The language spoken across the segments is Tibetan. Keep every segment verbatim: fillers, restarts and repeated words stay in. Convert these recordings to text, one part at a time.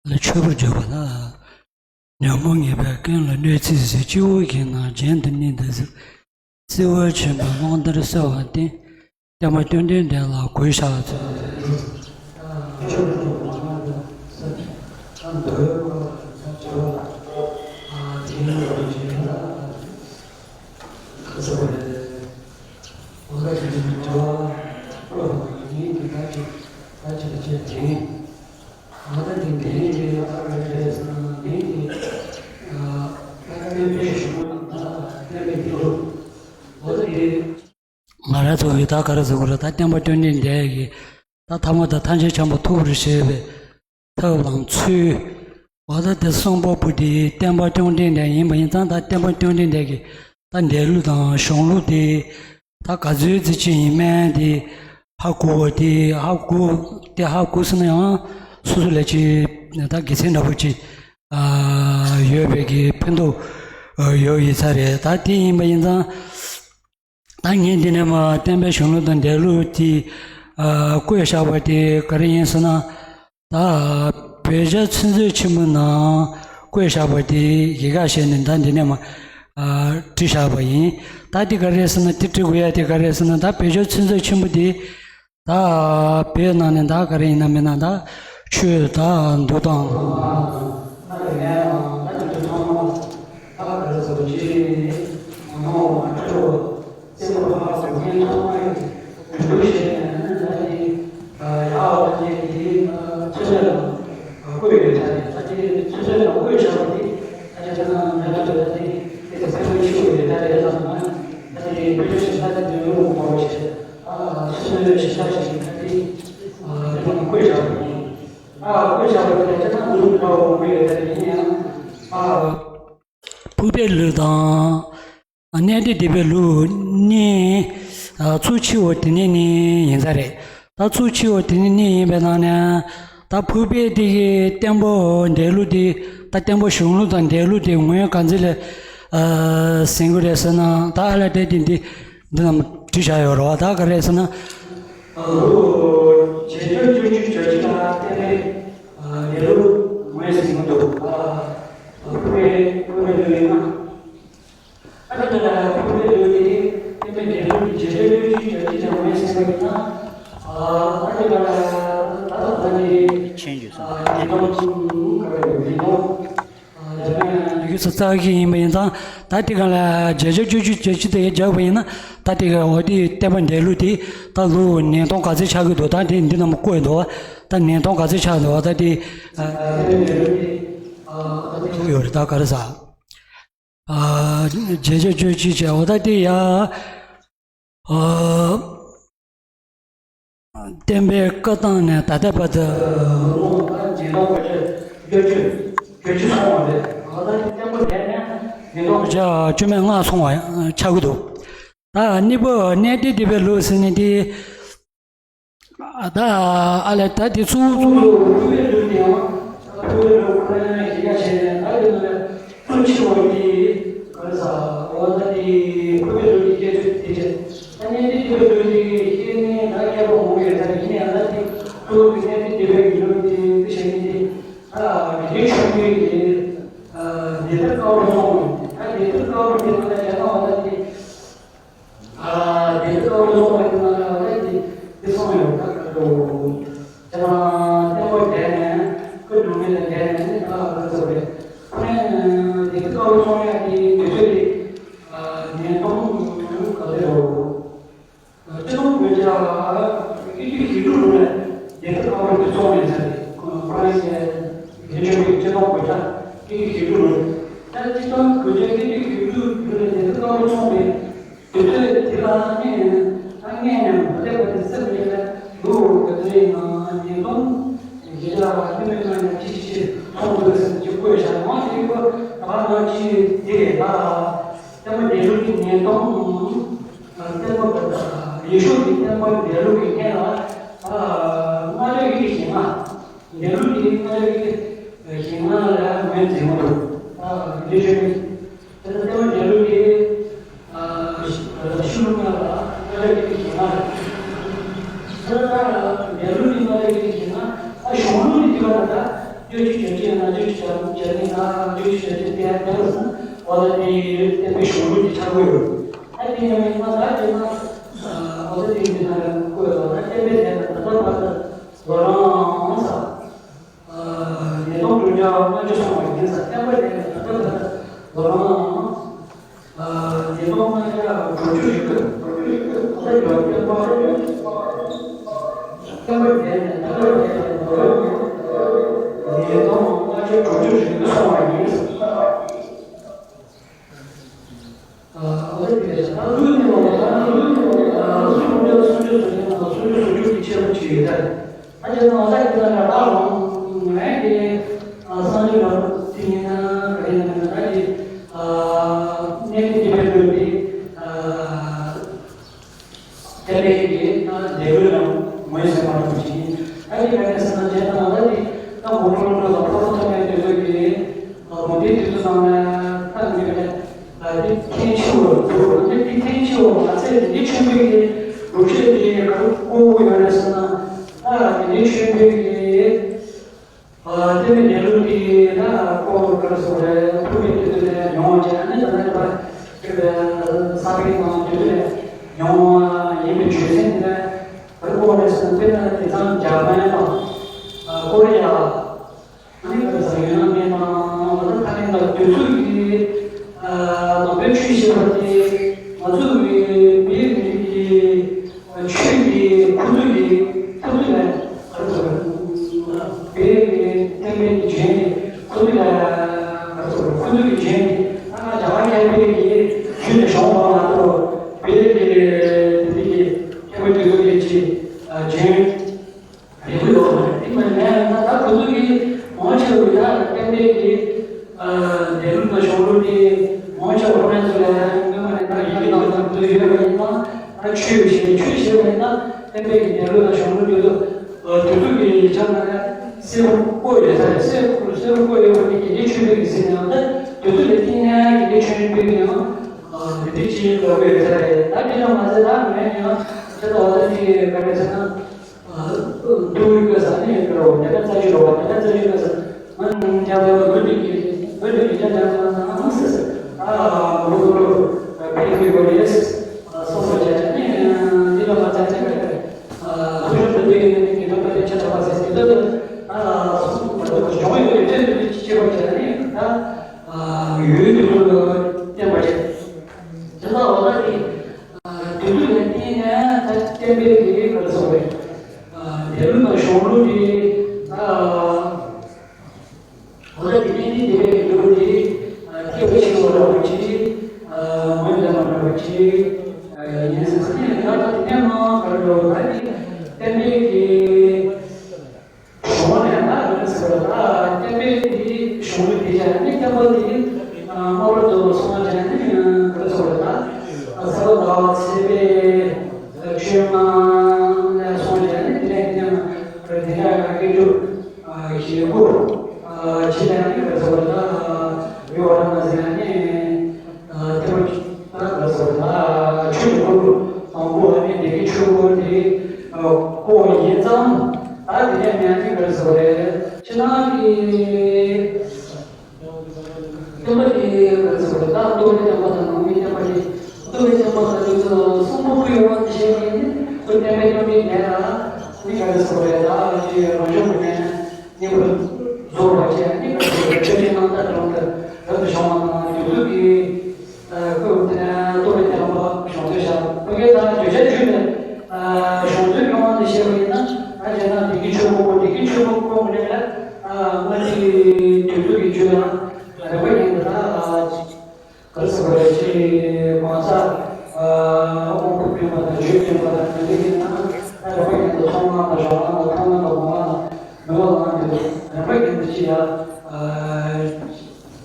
ལ་མཆོད་པར་བརྗོད་པ་ལ། ཉོན་མོངས་ངེས་པའི་ཀུན་ལ་གནོད་བྱེད་ཟེར། སྤྱི་བོ་གི་ནང་རྒྱན་དང་གཉིས་འདི་ཟེར། བརྩེ་བ་ཆེན་པོའི་དབང་ལྡན་གསོལ་བ་འདེབས། བསྟན་པ་བཅོམ་ལྡན་འདས་ལ་གུས་ཕྱག་འཚལ། ང་རང་ཚོ་གི་ད་ག་རེ་ཟེར་དགོས་རེད། ད་བསྟན་པ་བཅོམ་ལྡན་འདས་ཀྱི་ད་ཐ་མ་དང་ཐམས་ཅད་མཁྱེན་པ་ཐུགས་རེ་བཞེས་པའི་ཐབས་དང་ཚུལ། འོ་ད་དེ་གསུང་པ་པོ་དེ་བསྟན་པ་བཅོམ་ལྡན་འདས་ཡིན་པ་ཡིན་ཙང་། ད་བསྟན་པ་བཅོམ་ལྡན་འདས་ཀྱི་ད་འདས་ལུགས་དང་གཞུང་ལུགས་དེ་ད་ག་ཚོད་ཙམ་ཅིག་ཡིན་མིན་དེ་ཧ་གོ་བ་དེ། ཧ་གོ་དེ་ཧ་གོ་སོང་ན་ཡང་སོ་སོ་ལ་ཅིག་ད་དགེ་མཚན་འདྲ་པོ་ཅིག་ཡོད་པའི་གི་ཕན་ཐོགས་ཡོད་ཡིན་ས་རེད། ད་དེ་ཡིན་པ་ཡིན་ཙང་། ད་ངས་འདི་ནས་མ་བསྟན་པའི་གཞུང་ལུགས་དང་འདས་ལུགས་དེ་ཨ་བཀོད་བཞག་པ་དེ་ག་རེ་ཡིན་ཟེར་ན། ད་བོད་རྒྱ་ཆོས་མཛོད་ཆེན་མོའི་ནང་བཀོད་བཞག་པ་དེ་ཡི་ག་བྱས་ནས་ད་འདི་ནས་མ་ཨ་བྲིས་བཞག་པ་ཡིན། ད་འདི་ག་རེ་ཟེར་ན། དེ་བྲི་དགོས་ཡ་དེ་ག་རེ་ཟེར་ན། ད་བོད་རྒྱ་ཆོས་མཛོད་ཆེན་མོ་དེ་ད་བོད་ནང་ནས་ད་ག་རེ་ཡིན་ན་མིན་ན་ད་ཆོས་ད་འདུག་སྟངས། ཕུར་པའི་ལུགས་དང་། གནས་བརྟན་སྡེ་པའི་ལུགས་གཉིས། ཚུལ་ཆེ་བ་དེ་ནས་ནི་ཡིན་ས་རེད། ད་ཚུལ་ཆེ་བ་དེ་ནས་ནི་ཡིན་པའི་ནང་ནས། ད་ཕུར་པའི་དེ་གི་བསྟན་པ་འདས་ལུགས་དེ། ད་བསྟན་པ་གཞུང་ལུགས་དང་འདས་ལུགས་དེ་ངོས་ག་ཚོད་ལ་ཟིན་དགོས་རེད་ཟེར་ན། ད་ཨ་ལ་ཏེ་དེ་འདི་འདི་རྣམས་བྲིས་བཞག་ཡོད་རེད་བ། ད་ག་རེ་ཟེར་ན། རྗེས་འཇུག་བཅུ་གཅིག་བརྗོད་བྱ་ལ་བརྟེན་པའི་འདས་ལུགས་ངོས་ཟིན་དགོས་འདུག། ཕུར་པའི་ཕུར་པའི་ལུགས་ཡིན་ན། ཨ་ནི་ད་ལྟ་ཕུར་པའི་ལུགས་དེ་བསྟན་པའི་འདས་ལུགས་ཀྱི་རྗེས་འཇུག་བཅུ་གཅིག་བརྗོད་བྱ་ངོས་ཟིན་པ་ཡིན་ན། ཨ་ནི་ད་ལྟ་ད་ལྟ་ད་ནི་མཁྱེན་ཡོད་སོང་། ཉིས་སྟོང་ག་རེ་ཡོད་མིན་ནོ། ཡོད་ས་རྩ་གི་ཡིན་པ་ཡིན་ཙང་། ད་དེ་ག་ལ་རྗེས་འཇུག་བཅུ་གཅིག་བརྗོད་བྱ་དེ་སྦྱར་བ་ཡིན་ན། ད་དེ་ག་འོ་དེ་བསྟན་པ་འདས་ལུགས་དེ་ད་ལོ་ཉིས་སྟོང་ག་ཚོད་ཆགས་ཀྱི་འདུག། ད་དེ་འདི་རྣམས་བཀོད་འདུག། ད་ཉིས་སྟོང་ག་ཚོད་ཆགས་འདུག། ད་དེ་ཐུག་ཡོད་རེད། ད་ག་རེ་ཟ། ཨ་རྗེས་འཇུག་བཅུ་གཅིག་བྱས། འོ་ད་དེ་ཡ། ཨ་བསྟན་པའི་བསྐལ་བཟང་ནས་ད་ལྟ་བར་དུ། བརྒྱ་བཅུ་མེད་ལྔ་སོང་བ་ཆགས་ཀྱི་འདུག། ཨ་གཉིས་པ་གནས་བརྟན་སྡིག་པའི་ལུགས་ཟེར་ནས་དེ། ཨ་ད་ཨ་ལས་ད་དེ་ཚུར་ཚུར་ལོ་ཕུར་པའི་ལུགས་དེ་ཡང་ཕུར་པའི་ལུགས་ཁོ་རང་ཡང་གཞི་རྒྱ་བྱས་ནས་ད་དེ་ནང་ལ་ཚུར་ཕྱི་བ་དེ་ག་རེ་ཟ་འོ་ད་དེ་ཕུར་པའི་ལུགས་དེ་སྐད་ཚོད་དེ་བྱས། ད་གནས་བརྟན་སྡིག་པའི་ལུགས་དེ་ཤེས་ནས་ད་མཁས་པ་མང་པོ་ཡོད་ད་ཡིན་ནའང་ད་དེ་ཚུར་གི་གནས་བརྟན་སྡིག་པའི་ལུགས་དེ་དེ་བྱས་ནས་དེ། ད་དགེ་ཆོས་འཕེལ་གྱིས་ཨ་ཉན་ཐོས་དཀར་པོ་གསུངས་པ་ཡིན། ད་ཉན་ཐོས་དཀར་པོ་དེ་ནང་ལ་བྱས་ན་འོ་ད་དེ། ཨ་ཉན་ཐོས་དཀར་པོ་གསུངས་པ་དེ་ནང་ལ་འོ་ད་དེ་དེ་གསུངས་ཡོད་ད་ག་འགྲོ། བྱས་ན་བསྟན་པ་འགལ་ནས་ཀུན་སློང་མེད་ལ་འགལ་ནས་ནི་ད་ག་ཚོད་རེད། ཨ་ནི་ཉན་ཐོས་དཀར་པོ་གསུངས་ཡ་དེ་དུས་ཚོད་དེ་ཨ་ཉིས་སྟོང་ག་ཚོད་རེད། སྤྱི་ནོར་གོང་ས་སྐུ་ཕྲེང་བཅུ་དྲུག་ལ་ཉན་ཐོས་དཀར་པོ་དེ་བཙོང་ནས་ཚར་ཏེ་ཁོ་རང་ཡང་ཉན་ཐོས་པའི་སྤྱི་ནོར་གོང་ས་སྐུ་ཕྲེང་བཅུ་དྲུག་ལ། ད་སྤྱི་ནོར་གོང་ས་སྐུ་ཕྲེང་བཅུ་དྲུག་ལ་ཉན་ཐོས་དཀར་པོ་བཙོང་པའི་དུས་ཚོད་དེ་ལ་ནི་ད་ངས་ནས་མ་བསྡད་པ་དེ་སེམས་ནས་ལ་ལུག་ག་ཚོད་ཡིན་ན་ཉིས་སྟོང་ཉིས་བརྒྱ་ལ་བ་དེ་མིན་ན་ཡང་ཅི་ཅི་ཅི་ཚོང་དགོས་ཟེར་ཅིག་བཀོད་བཞག་ཡང་དེ་ཁོ་ད་ང་ཅི་དེ་རེད་ད། བསྟན་པ་འདས་ལུགས་ཀྱི་ཉིས་སྟོང་། བསྟན་པ་ཡེ་ཤུ་གི་བསྟན་པ་འདས་ལུགས་ཀྱི་སྔོན་ལ་ལྔ་བརྒྱ་ཡི་གེ་ཞེ་ལྔ། འདས་ལུགས་ཀྱི་ལྔ་བརྒྱ་ཡི་གེ་ཞེ་ལྔ་ལ་ངོས་འཛིན་པ་འདུག་འདི་ཆོས་མིན། དེ་ལྟར་བསྟན་པ་འདས་ལུགས་ཀྱི་ཤུལ་ལུགས་ལྔ་ལ་ལྔ་བརྒྱ་ཡི་གེ་ཞེ་ལྔ་རེད། དེ་ལྟར་འདས་ལུགས་ཀྱི་ལྔ་བརྒྱ་ཡི་གེ་ཞེ་ལྔ། ཨ་གཞུང་ལུགས་ཀྱི་དེ་བ་ལ་ད་བཅུ་གཅིག་བཅུ་གཅིག་ལྔ་བཅུ་གཅིག་བཅུ་གཉིས་དང་བཅུ་གཅིག་བཅུ་གཉིས་དེ་ཡང་དེ་བ་སོང་བ་ལ་དེ་བསྟན་པའི་གཞུང་ལུགས་ཀྱི་འཆར་སྒོ་ཡོད། ཨ་དེ་ཡང་མིན་ན་ད་དེ་ན་ཨ་ད་དེ་འདི་ན་བཀོད་ལ་ད་བསྟན་པའི་དེ་ན་ད་ལྟ་བར་དུ་ལོ་རང་ས་ཉིས་སྟོང་དྲུག་བརྒྱ་ལྔ་བཅུ་སོང་བ་ཡིན་ས་བསྟན་པ་དེ་ན་ད་ལྟ་བར་དུ་ལོ་རང་ཉིས་སྟོང་ལྔ་བརྒྱ་དྲུག་ཅུ་རེ་དགུ། ད་ཡོད་བསྟན་པ་བསྟན་པ་དེ་ནས་ད་ལྟ་བར་དུ་ལོ་རང་ཉིས་སྟོང་ལྔ་བརྒྱ་དྲུག་ཅུ་རེ་དགུ་སོང་བ་ཡིན། ཨ་ཨོ་དེ་དེ་ད་ལུས་ནི་ལོ་ད་ལུས་ནི་ལོ་ད་སུམ་བརྒྱ་སུམ་ཅུ་སོ་བརྒྱད་ནང་ལ་སུམ་ཅུ་སོ་བཅུ་གི་ཆེ་བ་ཅིག་ཡོད་ད། ཨ་ཅེ་ན་ཨོ་ད་ཡིན་ན་ད་ལོ་ངས་དེ་ཨ་སངས་རྒྱས་ལ་དེ་ཡིན་ན་ག་ཡིན་ན་ད་དེ་ཨ་གནས་ཀྱི་དེ་བས་ལོས་དེ་ཨ། དེ་ལས་ཀྱི་ད་ལེའུ་ལ་ངོས་ཟིན་པ་དང་ཅིག་ད་དེ་ག་ནས་ཟེར་ན་རྗེས་དང་ད་དེ་ད་མོ་ཊ་ལོ་ད་ཕོ་ལོ་ཐོག་མའི་དུས་ཚོད་ཀྱི་མོ་དེ་དུས་ཚོད་ནང་ལ་ད་འདི་ག་ནས་ད་དེ་ཐེངས་ཆེ་བོ་འདུག་དེ་དེ་ཐེངས་ཆེ་བོ་མ་ཚད་དེ་ཆོས་འཕེལ་གྱི་སྒྲུབ་བྱེད་དེ་ག་རུ་བཀོད་དགོས་ཡོད་རེད་ཟེར་ན་ད་དེ་ཆོས་འཕེལ་གྱི། ཨ་དེ་ནི་ལེ་ལོ་དེ་ན་ཁོ་ག་རེ་ཟེར་རེད། ཕུགས་ཀྱི་དུས་ཚོད་ནས་མྱོང་བྱས་ནས་ད་ནི་ད་ཁྱོད་ས་པའི་ནང་དུས་ཚོད་ནས་མྱོང་བ་ཡིན་པའི་བརྗོད་ཚན་དེ་ནས་བར་སྐོར་རེ་ཟེར་དཔེར་ན་དེང་སང་འཇར་མན་དང་ཀོ་རི་ཡ། ཨ་ནི་ག་རེ་ཟེར་ཡུན་ནན་མི་དང་ང་ཚོ་ཁ་ནས་ད་དུས་ཚོད་ཀྱི་ནང་པའི་ཆོས་ཞེས་པ་དེ་ང་ཚོ་བོད་མི་རིགས་ཀྱི། ཆོས་ཀྱི་ཁོ་ཚོ་ཡི་ཁོ་ཚོ་ལ་ག་རེ་ཟེར་བོད་ཀྱི་བསྟན་པའི་གི་རྒྱན་ནི་ཁོ་ཚོ་ལ་ག་རེ་ཟེར་ཁོ་ཚོ་གི་རྒྱན་ནི་ད་ང་རྒྱ་གར་མཁས་པའི་གི་རྒྱུད་ནས་བྱུང་བ་མ་གཏོགས་བོད་ཀྱི་འདི་གི་མཁས་པ་དེ་ཚོ་གི་ཅི་རྒྱན། རེ་བ་ཡོད་མ་རེད། དེ་མ་ཡིན་ན་ད་ཁོ་ཚོ་གིས་མང་ཆེ་བ་ད་བསྟན་པའི་གི་འདས་ལུགས་དང་གཞུང་ལུགས་དེ་མང་ཆེ་བ་ཁོ་རང་ཚོ་ལ་སྔོན་མ་ནས་ད་ཡི་གེ་དང་ཚང་དུ་ཡོད་པ་ཡིན་ན་ད་ཆོས་ཞེས་ཆོས་ཞེས་པ་ཡིན་ན་བསྟན་པའི་གི་འདས་ལུགས་དང་གཞུང་ལུགས་དེ་ཚོ་དུས་ཚོད་ཀྱི་ཆ་ནས་གསལ་པོ་བཀོད་ཡོད་ས་རེད། གསལ་པོ་གསལ་པོ་བཀོད་ཡོད་པ་དེ་དགེ་འདུན་ཆོས་འཕེལ་གི་ཟིན་ཡང་ད་དུས་ཚོད་ལ་བརྟེན་ནས་དགེ་འདུན་ཆོས་འཕེལ་གི་ཡང་དེ་འདྲ་ཅིག་ལབ་ཡོད་ས་རེད། ད་དེ་ཡང་མ་ཟད་ད་ངས་ཡང་དེ་ལྟ་བ་ད་ཅིག་ག་རེ་ཟེར་ན། ཏུའུ་ཀེ་ས་ནི་ཀ་རོ་དེ་ན་ཙ་ཅི་རོ་བ་དེ་ན་ཙ་ཅི་ཀ་ས་ང་ནང་ཆ་བ་བོད་དུ་གི་བོད་དུ་གི་ཅ་ན་ང་ང་སི་སི་ཨ་མོ་རོ་རོ་པེ་ཀི་གོ་རེ་སི་སོ་སོ་ཅ་ཅ་ནི་འདི་ལ་མ་ཙ་ཅ་ཀ་ཀ་ཨ་ཧུ་ཤོ་དུ་དེ་ནི་གི་དོ་པ་དེ་ཆ་ད་བ་སི་སི་དུ་ཨ་སོ་སོ་བ་དུ་ཇོ་ཡོ་ཡོ་ཅ་དུ་ཅི་ཅི་བ་ཅ་ནི་ད་ཡོ་དུ་དུ་བསྟན་པ་ཅ་དེ་ལ་འོ་ད་གི་དུས་ཚོད་ལ་བརྟེན་ནས་ད་བསྟན་པའི་གི་ག་རེ་ཟེར་བས། འདས་ལུགས་དང་གཞུང་ལུགས་དེ་ད་འོ་ད་དེ་ནས་ནི་འདས་པའི་གི་ལུགས་དེ་སྐྱེ་བ་ཕྱི་བ་འདྲ་བོ་ཅིག་ངོས་འཛིན་པ་འདྲ་བོ་ཅིག་ཡིན་ཟེར་ས་ནས་ད་ད་དེ་ནས་མ་ག་རེ་འདྲ་བོ་ད་དེ་བསྟན་པའི་གི་གཞུང་ནས་ན་ག་རེ་ཟེར་བ་ད་བསྟན་པའི་དེ་གཞུང་ལུགས་དེ་བྱས་ནས་བསྟན་པ་དེ་སྨྲ་བར་འདོད་པ་སོང་བྱས་ནས་ག་རེ་ཟེར་བ་ད་ས་ལ་ཟླ་བ་ཚེས་ ལྟོ་བའི་བསྟན་པ་དང་ནང་པའི་བསྟན་པ་རེད། ལྟོ་བའི་བསྟན་པ་དང་དེ་ཚོ་གསུམ་པོ་ཁོའི་དབང་དུ་བྱས་པ་ཡིན་ན་ཁོའི་བསྟན་པའི་སྐྱོན་མེད་ལས་ལ་ནི་ག་རེ་ཟེར་བ་རེད། ད་ཅི་རང་བྱུང་གི་ནས་གཉེན་པོ་རྫོགས་པ་བྱས་ནི་ག་རེ་ཟེར་བ་རེད། ཆོས་ཅན་རྣམ་དག་གྲོང་དུ་རབ་ཏུ་བྱུང་བ་དང་དེ་ཚོ་གི་ཁོའི་ལྟོ་བའི་བསྟན་པ་བྱུང་ཚུལ་བྱ་བ་གས་ད་བརྗོད་བྱ་བརྗོད་ནས་བྱུང་ཚུལ་གྱི་དབང་དུ་བྱས་པ་ཡིན་ན་ད་བྱས་ན་བདེ་སྐྱིད་ཆོས་འཁོར་བདེ་སྐྱིད་ཆོས་འཁོར་སྐོར་མི་འདྲ་ལ་སྔ་ཕྱི་དུས་ཚོད་ཀྱི་རྒྱུད་ལ་རིམ་པ་བཞིན་དུ་ད། ག་རེ་ཟེར་བ་རེད། ཅེས་གང་ཟག་དབང་པོ་སྐྱོན་པ་དང་ཆོས་སྐྱོན་པ་དང་དེ་འདྲ་ཡིན་ན་ད་རིམ་པ་བཞིན་དུ་མཐོང་ལམ་དང་རང་ལམ་དང་མཐོང་ལམ་དང་སྒོམ་ལམ་དང་མི་སློབ་ལམ་དེ་ཚོ་རིམ་པ་བཞིན་དུ་ཅི་ཡ་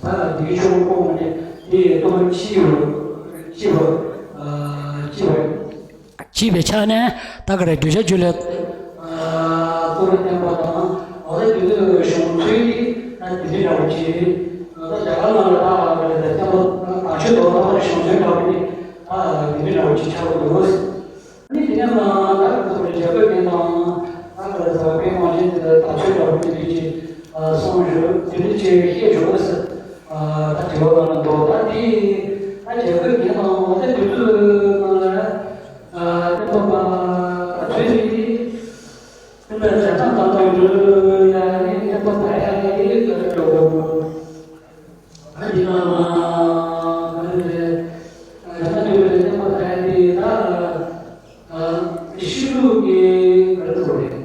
ད་དེའི་ཆོས་སྐོར་མ་ནས་དེ་ཡི་སྟོབས་ལྕི་བ་ལྕི་བ་ལྕི་བ་ལྕི་བའི་ཆ་ནས་ད་ག་རེ་བརྗོད་བྱ་རྒྱུད་ལ། ལྟོ་བའི་བསྟན་པ་དང་འོ་ད་དེ་ཚོའི་བྱུང་ཚུལ་གྱི་ད་དེ་འདྲ་འདྲ་བོ་ཅིག་ད་རྒྱ་གར་ནང་ལ་ད་ག་རེ་ད་བསྟན་པ་དང་ཆོས་དང་ལྟ་བ་བྱུང་ཚུལ་འདྲ་བོ་ནི་ད་དེ་འདྲ་འདྲ་བོ་ཅིག་ཆགས་ཀྱི་འདུག་ནི་དེ་ནས་མ་ད་ག་རེ་ཟེར་བ་རྒྱ་བོད་ཀྱི་ནང་ད་ག་རེ་ཟེར་བ་དཔེ་མང་ཆེན་དེ་ད་ཆོས་འདྲ་བོ་ཅིག་དེ་ཅིག་གསུངས་ཞུ་དེ་འདྲ་ཅིག་བཤད་ཞུ་བ་ཟེར་ད་དྲི་བ་ལ་འདུག་ད་དེ་ད་རྒྱ་བོད་ཀྱི་ནང་འོ་ད་དེ་ཚོའི་ནང་ལ། ཨ་བསྟན་པ་པ་ཚོས་ནི་བསྟན་པའི་རྒྱལ་ཐང་དང་དུ་ཡང་ནི་བསྟན་པ་པ་ཡང་ནི་ཡོད་དོ། ཨ་འདི་ནང་ལ་ཨ་ནི་རྒྱ་ཐང་དུ་ཡང་བསྟན་པ་པ་ཡང་ནི་ད་ཨ་ཤི་ལུགས་ཀྱི་ག་རེ་ཟེར་རེད།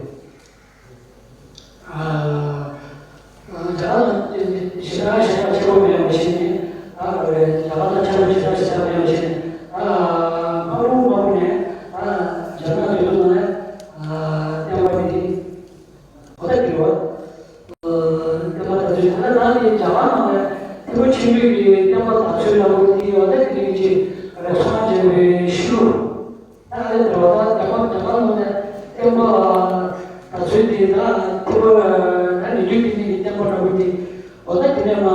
རྒྱ་གར་ཞེ་དྲག་ཞེ་དྲག་ཆེ་བོ་མེད་པ་བྱས་ནས་རྒྱ་གར་དང་ཆབས་ཅིག་ཞེ་དྲག་ཞེ་དྲག་མེད་པ་བྱས་ནས་དམར་པོ་དམར་པོ་ནས་རྒྱ་ནག་དེ་ཚོ་ནང་ལ་བསྟན་པ་དེ་གོ་ད་གྱུར་བ། བསྟན་པ་དར་ཚུལ་ད་ལྟ་ནང་གི་རྒྱ་གར་ནང་ལ་ཐེག་པ་ཆེན་པོའི་གི་བསྟན་པ་དར་ཚུལ་ལ་ལོ་དེའི་བ་ད་དེ་རིང་གི་རེ་སོང་བྱས་པའི་ཤུལ། ད་ལྟའི་འགྲོ་བ་རྒྱ་གར་རྒྱ་གར་ནང་ནས་བསྟན་པ་དར་ཚུལ་དེ་ད་ཐེག་པ་ད་ནི་རྒྱུད་དེ་ནི་བསྟན་པ་འདྲ་བོ་དེ་འོ་ད་དེ་ནས་མ་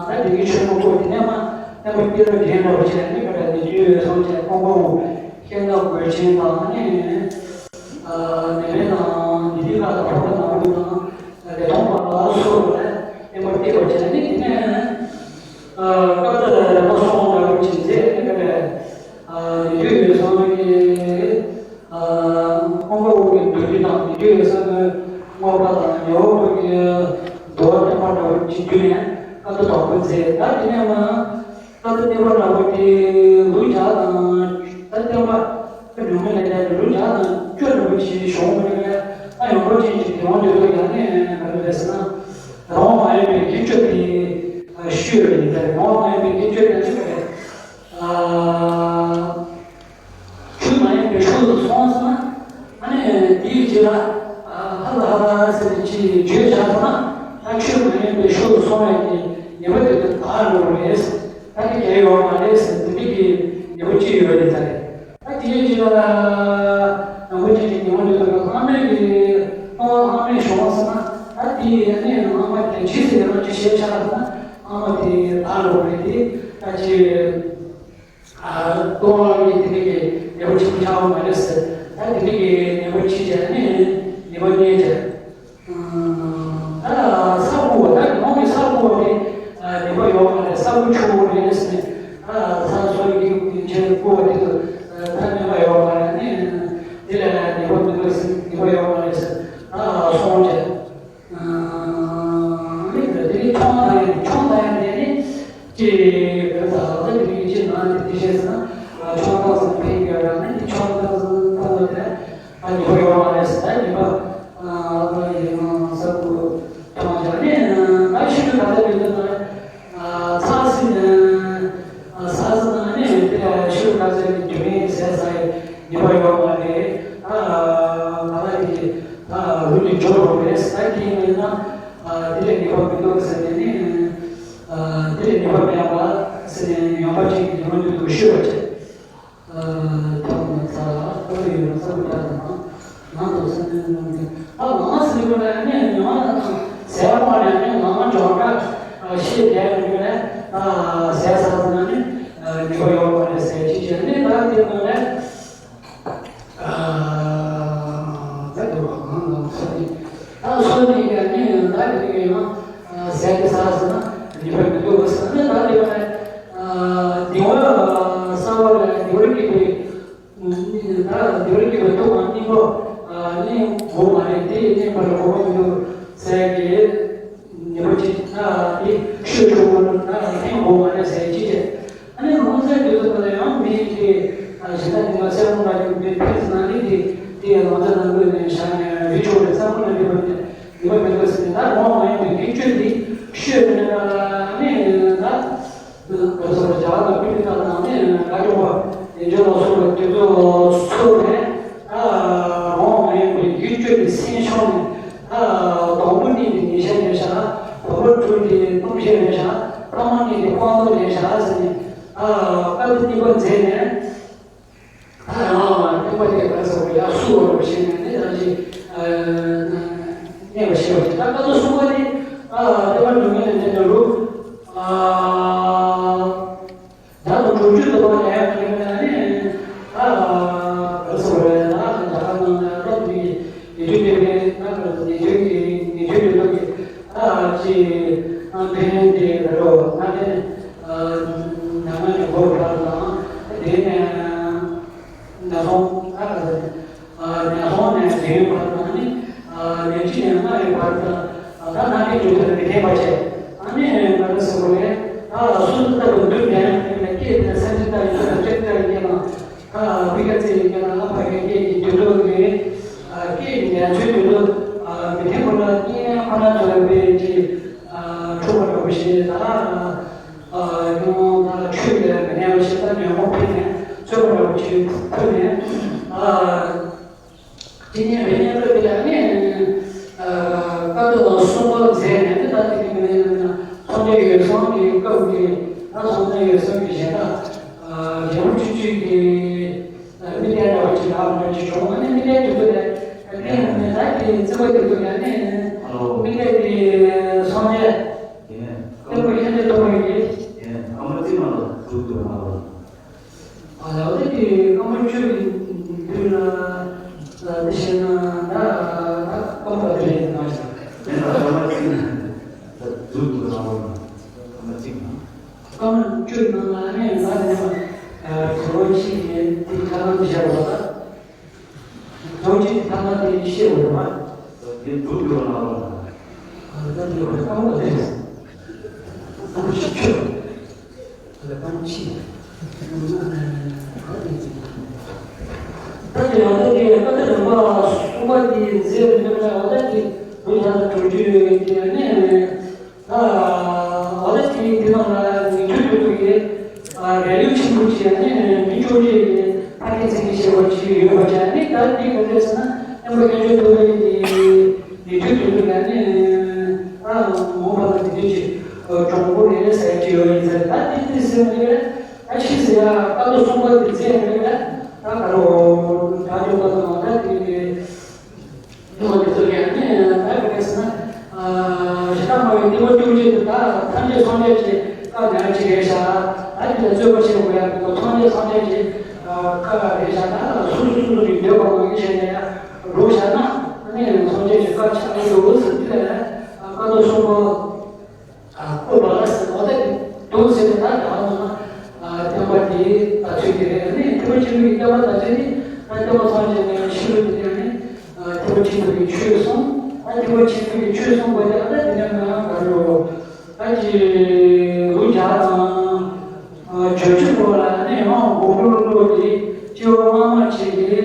ད་དེ་གི་ཆོས་མ་གོ་དེ་ནས་མ་བསྟན་པ་སྐྱེ་རབས་རྒན་འདྲ་བོ་བྱས་ནས་ག་ད་ནི་རྒྱུད་སོང་བྱས་ཀོང་པོ་ཤེས་ན་དགོས་ཆེན་དང་ནི་ནི་མེད་དང་ནི་དེ་ཁ་དང་བོ་ཁ་དང་བོ་དང་ལས་མཐོང་པ་ལ་སོགས་པ་ལ་བསྟན་པ་སྐྱེ་བ་བྱས་ནི་དེ་ནས་སྐབས་དེ་ལ་མ་སོང་འདྲ་བོ་བྱས་ཚེ་ནི་ག་ད། ཡིད་འགྱུར་ཡོད་བསམ་གྱི། ཀོང་པོ་འོག་གི་མདོ་རྒྱུད་དང་ཡིད་འགྱུར་ཡོད་བསམ་གྱི་དངོས་པ་དང་ཉེ་འོག་གི་མདོ་བསྟན་པ་འདྲ་བོ་ཅིག་བརྒྱུད་ནས་བཀའ་སློབ་དང་པོ་མཛད། ད་དེ་ནས་མ་བཀའ་སློབ་བསྟན་པ་འདྲ་བོ་དེ་ལུགས་བྱ་དང་ད་བསྟན་པ་ཁོ་ཉུང་མེད་ལས་ཀྱང་ལུགས་བྱ་དང་སྐྱོ་འདྲ་བོ་ཞིག་བྱུང་བ་རེད། ད་ཡོང་འབབ་ཅན་གྱི་དེ་བ་འདོད་དོ་ཡང་ནས་ག་རེ་རེད་ཟེར་ན་རང་དབང་མ་ཡིན་པའི་དགེ་སྤྱོད་དེ་ཤོད་རེད། ད་རང་དབང་མ་ཡིན་པའི་དགེ་སྤྱོད་ཡང་ཅི་རེད། ཆོས་མ་ཡིན་པའི་ཕྱོགས་སུ་སོང་ཟེར་ན། ཨ་ནི་དེའི་རྗེས་ལ་ཧ་ལ་ཧ་ལ་ཟེར་ནས་ཅིག་བརྗོད་བྱ་ཟེར་ན། ད་ཆོས་མ་ཡིན་པའི་ཕྱོགས་སུ་སོང་བའི་ཉེས་པ་དེ་དག་འགྲོ་བ་རེད། ད་དེ་གལ་ཡོད་མ་རེད་ཟེར་དེ་འདྲ་གི་ཉེས་པ་ཅི་ཡོད་རེད་ད་རེད། ད་དེའི་རྗེས་ལ་ནང་པ་ཅན་གྱི་ཉེས་པ་འདི་ལ་ལྷག་མེད་ཀྱི་ལྟུང་བ་ལྷག་མེད་བྱུང་བ་ཟེར་ན། ད་དེའི་ཨ་ནི་ལྷག་མ་དེ་ཇི་སྲིད་ཡང་ཅི་ཞེས་བྱ་ཟེར་ན་ལྷག་མ་དེ་དག་འགྲོ་བ་རེད་དེ། ད་ཅི། ལྟུང་བ་གཉིས་དེ་འདྲ་གི་ཉེས་པ་ཆེན་པོ་ཆགས་པ་མ་རེད་ཟེར། ད་དེ་འདྲ་གི་ཉེས་པ་ཆེ་བྱས་ནས་ཉེས་པ་གཉིས་བྱས། ད་ས་རྐུ་བ་ད་ཉོན་མོངས་ཀྱི་ས་རྐུ་བ་དེ་ཉེས་པ་ཡོད་མ་རེད། ས་རྐུ་ཆོག་གི་རེད་ཟེར་ནས། ད་ས་སོ་ཡི་གི་ཆེན་རྐུ་བ་དེ་ཚོ་ད་ཉེས་པ་ཡོད་མ་རེད། ནི་དེ་ལས་ཉེས་པ་མི་འདུག་ཟེར། ཉེས་པ་ཡོད་མ་རེད་ཟེར། ད་སོང་བྱས། ཨ་ནི་དེ་ནི་ཆང་ད་ཡང་ཆང་ད་ཡང་དེ་ནི་ཅི་རེད་ད་ལྟ་དེ་ནི་ཅི་ན་དེ་དེ་བྱས་ཟེར་ན། ཨ་ཆང་ད་ཟེར་ཕན་གྱི་ར་ནི་དེ་ཆང་ད་ཟེར་ད་ལྟ་དེ་ཨ་ཉེས་པ་ཡོད་མ་རེད་ཟེར། ད་ཉེས་པ་ཨ་ཡིན་ན་ས་ཁུ་ཆང་བྱས་ནི་ད་ཤི་དུས་ད་ལྟ་དེ་ན། ཚ་ཟེར་ནས་ཚ་ཟེར་ན་ནི་དེ་ལ་ཤུགས་ག་ཚོད་ཀྱི་རྒྱུ་མེད་ཟས་ཟ་ཡི་ཉེས་པ་ཡོད་མ་རེད། ད་ང་ལ་དེ་ད་ལུས་ནི་འབྱོར་རོགས་རེད་ཟ་གི་མེད་ན་དེ་ལས་ཉེས་པ་མི་འདུག་ཟེར་ནས་ནི་དེ་ལས་ཉེས་པ་མེད་པ་ཟེར་ནས་ཡོང་འབབ་ཅན་གྱི་ཉེས་པ་མི་འདུག་ཤོད་པ་བྱེད། ཐོག་ནས་ཚ་ལ་ལྟོ་ཡོད་ན་ས་བུ་ཡག་དང་ནང་དུ་སེམས་ནས་གནང་གི། ཨ་ལ་ང་ཟེར་གོ་ནས་ནི་ཉི་མ་དང་ཟས་མ་ནས་ནི་ང་འཇོག་འདྲ་ཤེས་བསྡད་མི་འདུག་ནས། ཟས་ཟ་ཟ་ན་ནི་ཉི་མ་ཡོད་མ་རེད་ཟས་ཅི་བྱས་ནི་ད་དེ་ནང་ནས་ད་དེ་བ་ང་ང་སོ་ནི་ད་སོ་ནི་ཡ་ནི་ད་དེ་ནི་ཡང་ཟས་དེ་ཟ་ཟ་ན་ཉི་མ་མི་འདུག་ཟ་ནི་ད་དེ་བ་ནས། གསར་བ་ལ་དེ་བར་སྐྱེས་པའི་ད་དེ་བར་སྐྱེས་པའི་ཐུགས་དང་སྙིང་པོ་གླེང་དགོས་མ་རེད། དེ་གླེང་བར་དགོས་པ་མི་འདུག་ཟེར་གྱི་ཉེས་པ་ཅིག་ད་དེ་ཤོད་ཆོག་པ་ད་གླེང་དགོས་མ་རེད་ཟེར་ཅི་བྱས། ཨ་ནི་ལྷུང་བཟེད་དུས་ཚོད་ལ་ཡང་མི་ཞིག་གིས་གཞན་དག་ཉི་མ་གསལ་པོ་མ་གྱུར་པའི་ཕན་ཚུན་ནང་ལས་དེ་དེ་ལྷུང་བཟེད་ནང་ལུས་ནས་བཞག་ནས་རི་ཆུ་རེ་གཙང་པོ་ལ་འདྲིས་པ་ནས་ཉེས་པ་མི་འདུག་ཟེར་ནས། ད་ངོ་མ་ཡིན་པའི་སྒྲིག་གཅོད་འདི་ཤོད་ནས་ཨ་ནི་ད། བོད་སོག་རྒྱ་གར་ལ་ཕུལ་ཏེ་ད་ནང་ནས་བཀའ་སྐྱོང་བ་ཡིན་འཇོག་ལ་སོགས་པའི་དུས་ཚོད་ཚུད་ནས་ད་རང་དབང་མ་ཡིན་པའི་ཡིག་སྤྱོད་ཀྱི་སེམས་ཤོང་ནས་ད་སྡོང་པོ་གཉིས་ཀྱི་ཉེས་ཤ་ཉེས་ཤ་བོད་པ་དྲུག་གི་གཏུམ་བཤད་ཉེས་ཤ་ཕ་མ་གཉིས་ཀྱི་དཔང་རྟགས་ཉེས་ཤ་ཟེར་ནས་ད་བཀའ་བསྡུ་གཉིས་པ་མཛད་ནས། ད་ཡང་སྟོན་པ་དེ་ག་ཟེར་བ་ཡར་བསུ་བ་རུ་བྱས་ནས་ནི་ད་ཅི་གནས་པ་ཤེས་པ་དེ། ད་བཀའ་སྡོམ་གསུམ་པ་དེ་ཨ་སྟོན་པ་འགྲོ་མི་ལ་འདྲེན་ནས་རུ་ཨ་བརྒྱ་དང་དྲུག་ཅུ་དུ་བ་ལས་ཡང་ག་ནས་ནི་ཨ་ག་ཟེར་བ་རེད། ད་རྒྱ་གར་ནང་ལ་རབ་ཏུ་ཡི་ཉེ་དུས་ཀྱི་ད་ཉེ་དུས་ཀྱི་ཉེ་དུས་ཀྱི་ལོ་ཀྱི་ད་ཅི་ཨ་འཕེལ་འགྲིབ་དེ་རེད་རོ། ད་དེ་ནི་ཉམས་ལེན་གྱི་སྒོ་བར་དང་དེ་ནས་ཉ་ཚོང་ཨ་ཉ་ཚོང་ནས་དེའི་བར་དང་ནི་ཉེར་གཅིག་ནས་ལྔ་ཡི་བར་དང་ད་ནང་གི་དུས་དེར་མི་བསྟན་པ་བྱས། ཨ་ནི་ང་ཚོ་སེམས་པ་ལས་ཨ་སུ་ལྟ་བུ་འདུག་ནས་སྐྱེས་དེ་སེམས་ཅན་ལྟ་ཡི་སེམས་ཅན་ལྟ་ཡི་ལ། ཨ་བི་ཀ་ཚེ་ཡི་གེ་ལ་ཨ་ཕ་གི་སྐད་ཀྱི་དུས་ཚོད་ཀྱི་ཨ་སྐད་ཀྱི་ཉན་ཚུལ་དུས་ཚོད་ཨ་མི་ཐེན་ཁོ་ན་གཉིས་ལན་ཁོ་ན་ཚོ་ལ་དཔེ་ཅི་ཨ་འཁྲུག་པ་འདྲ་པོ་ཞིག་ད་ཨ་ཡོང་ད་ཆོས་ལ་མི་གནས་པ་ཞིག་ད་ཉོན་མོངས་ཕུད་ནས་ཚོད་པ་འདྲ་པོ་ཞིག་ཕུད་ནས་ཨ་དེ་ནས་མི་གནས་པ་དེ་ལ་ནི་ཨ་བཀའ་སྡོམ་གསུམ་པ་མཛད་ནས་ད་དེ་གི་མི་གནས་ན་མཚམས་སྦྱོར་འོད་སྲུང་གི་སྐབས་ཀྱི་ད་མཚམས་སྦྱོར་འོད་སྲུང་གི་གཞན་དག་རྒྱལ་པོ་ཆུང་ཆུང་གི་མི་སྡེ་འདྲ་བ་ཅིག་ལ་འདྲ་ཅིག་བྱུང་། ཨ་ནི་མི་སྡེ་དེ་ཚོ་ལས་ཀླད་ནས་ད་དེ་བརྩི་བ་དེ་ཚོ་ཡང་ནི་ཨ་ལོ། མི་སྡེ་དེ་སངས་རྒྱས་ཡིན། བསྟན་པ་ཡོན་ཏན་སྟོབས་ཡིན། ཡིན། ཨ་མ་རྩིས་མ་ལོ་ཐུག་ཐུག་མ་ལོ། ཨ་ལོ་དེ་དེ་ཨ་མ་ཆོས་ཀྱི་དུས་ལ་ད་དེ་བཤད་ན་ད་ད་སྟོང་པ་དེ་རེད་མ་བྱ། ཡིན་ད་ཨ་མ་རྩིས་ན་ད་ཐུག་ཐུག་མ་ལོ། ཨ་མ་རྩིས་མ། ཨ་མ་ཆོས་ནང་ལ་ནི་ང་ནི་ཨ་གྲོགས་ཤིག་ཡིན་དེ་ཁ་ལམ་བཞག་པ་ད། ཐོག་ཅིག་ཐ་མ་དེ་ཤེས་འོང་བ། དེ་འདུག་ཡོད་ན་རོ། ད་དེ་བར་ཨ་མ་དེ་ཨ་མ་ཤི་ཆོས་ལ་གཏམ་ཅི། ད་དེ་ཡང་ད་དེ་ཀ་ཏི་རིམ་པ་གསུམ་པ་དེ་མཛད་པའི་ནང་ལ་ད་དེ་བོད་ལ་གྲོལ་རྒྱུ་ཡོད་དེ་ནས། ཨ་ཨ་ད་དེ་དེ་ནང་ལ་ཉིན་ཐོ་དེ་ཚོ་གི་ཨ་རལ་གྲི་ཆེན་པོ་ཅིག་ཨ་ནི་མི་བཅོ་བརྒྱད་ཀྱི་ཕ་སྐད་ཚིག་གི་ཞེས་པ་ཅིག་ཡོད་པ་ཅིག་ཨ་ནི་ད་དེ་ག་འདྲ་ཟེར་ན་སྟོན་པ་དཀོན་མཆོག་ཐུབ་པའི་གི་ཉིན་ཐོ་དེ་ཚོ་གི་ཨ་ནི་ཨ་མོ་པ་ལ་དེ་འདྲ་ཅིག་གྲོང་པོ་རེ་རེ་ཟེར་གྱི་ཡོད་ཡིན་ཟེར། ད་དེ་དེ་ཟེར་ནས་ཨ་ཕྱི་ཟེར་ཡ་ཀ་ཏོ་གསུམ་པ་དེ་ཟེར་ནས་ད་ག་རོ་དགྲ་འཇོམས་པ་དང་ད་དེ་གི་དེ་མ་དེ་ཚོ་ཡང་ནི་ད་ག་རེ་ཟེར་ན། ཞེ་དྲག་སྨྲ་བའི་གཏི་མུག་བཅོམ་བྱེད་དུ་ད་ཐམས་ཅད་སངས་རྒྱས་ཀྱི་བཀའ་ཉག་གཅིག་རེད་ཤག་ད་དེ་ལ་རྩོད་པ་བྱེད་དགོས་ཡ་གི་ཐམས་ཅད་སངས་རྒྱས་ཀྱི་བཀའ་རེད་ཤག་ད་སོ་སོ་སོ་སོ་གི་འདོད་པ་ངང་གིས་བྱས་ནས་ཡ་འགྲོ་བཞག་ན་ནི་སངས་རྒྱས་ཀྱི་བཀའ་ཆགས་ཀྱི་འདུག་ཟེར་དུས་ལ་བཀའ་སྡོམ་གསུམ་པོ། ཨ་སྐུ་བ་ལ་སི་འོ་ད་དུང་ཟེར་ནས་ད་ག་ལ་ན་ཨ་བསྟན་པ་དེ་ད་ཚོད་དེ་རེད། ཨ་ནི་ཐེག་པ་ཆེན་པོའི་བསྟན་པ་ད་ཚོད་ནི་ཨ་བསྟན་པ་སངས་རྒྱས་ནས་ཤི་བ་དེ་ནས་ཨ་ནི་ཨ་ཐེག་པ་ཆེན་པོའི་ཆོས་གསུངས། ཨ་ཐེག་པ་ཆེན་པོའི་ཆོས་གསུངས་པ་དེ་ཨ་ད་དེ་ནས་ང་ག་རེ་ཡོད་ཨ་ཀྱི་ལུགས་བརྒྱ་དང་ཨ་བཅུ་བཅུ་པོ་ལ་ཨ་ནི་ཡང་མགོན་པོ་ཀླུ་སྒྲུབ་ཀྱི་སྐྱེ་བ་སྔ་མ་ཅིག་གི་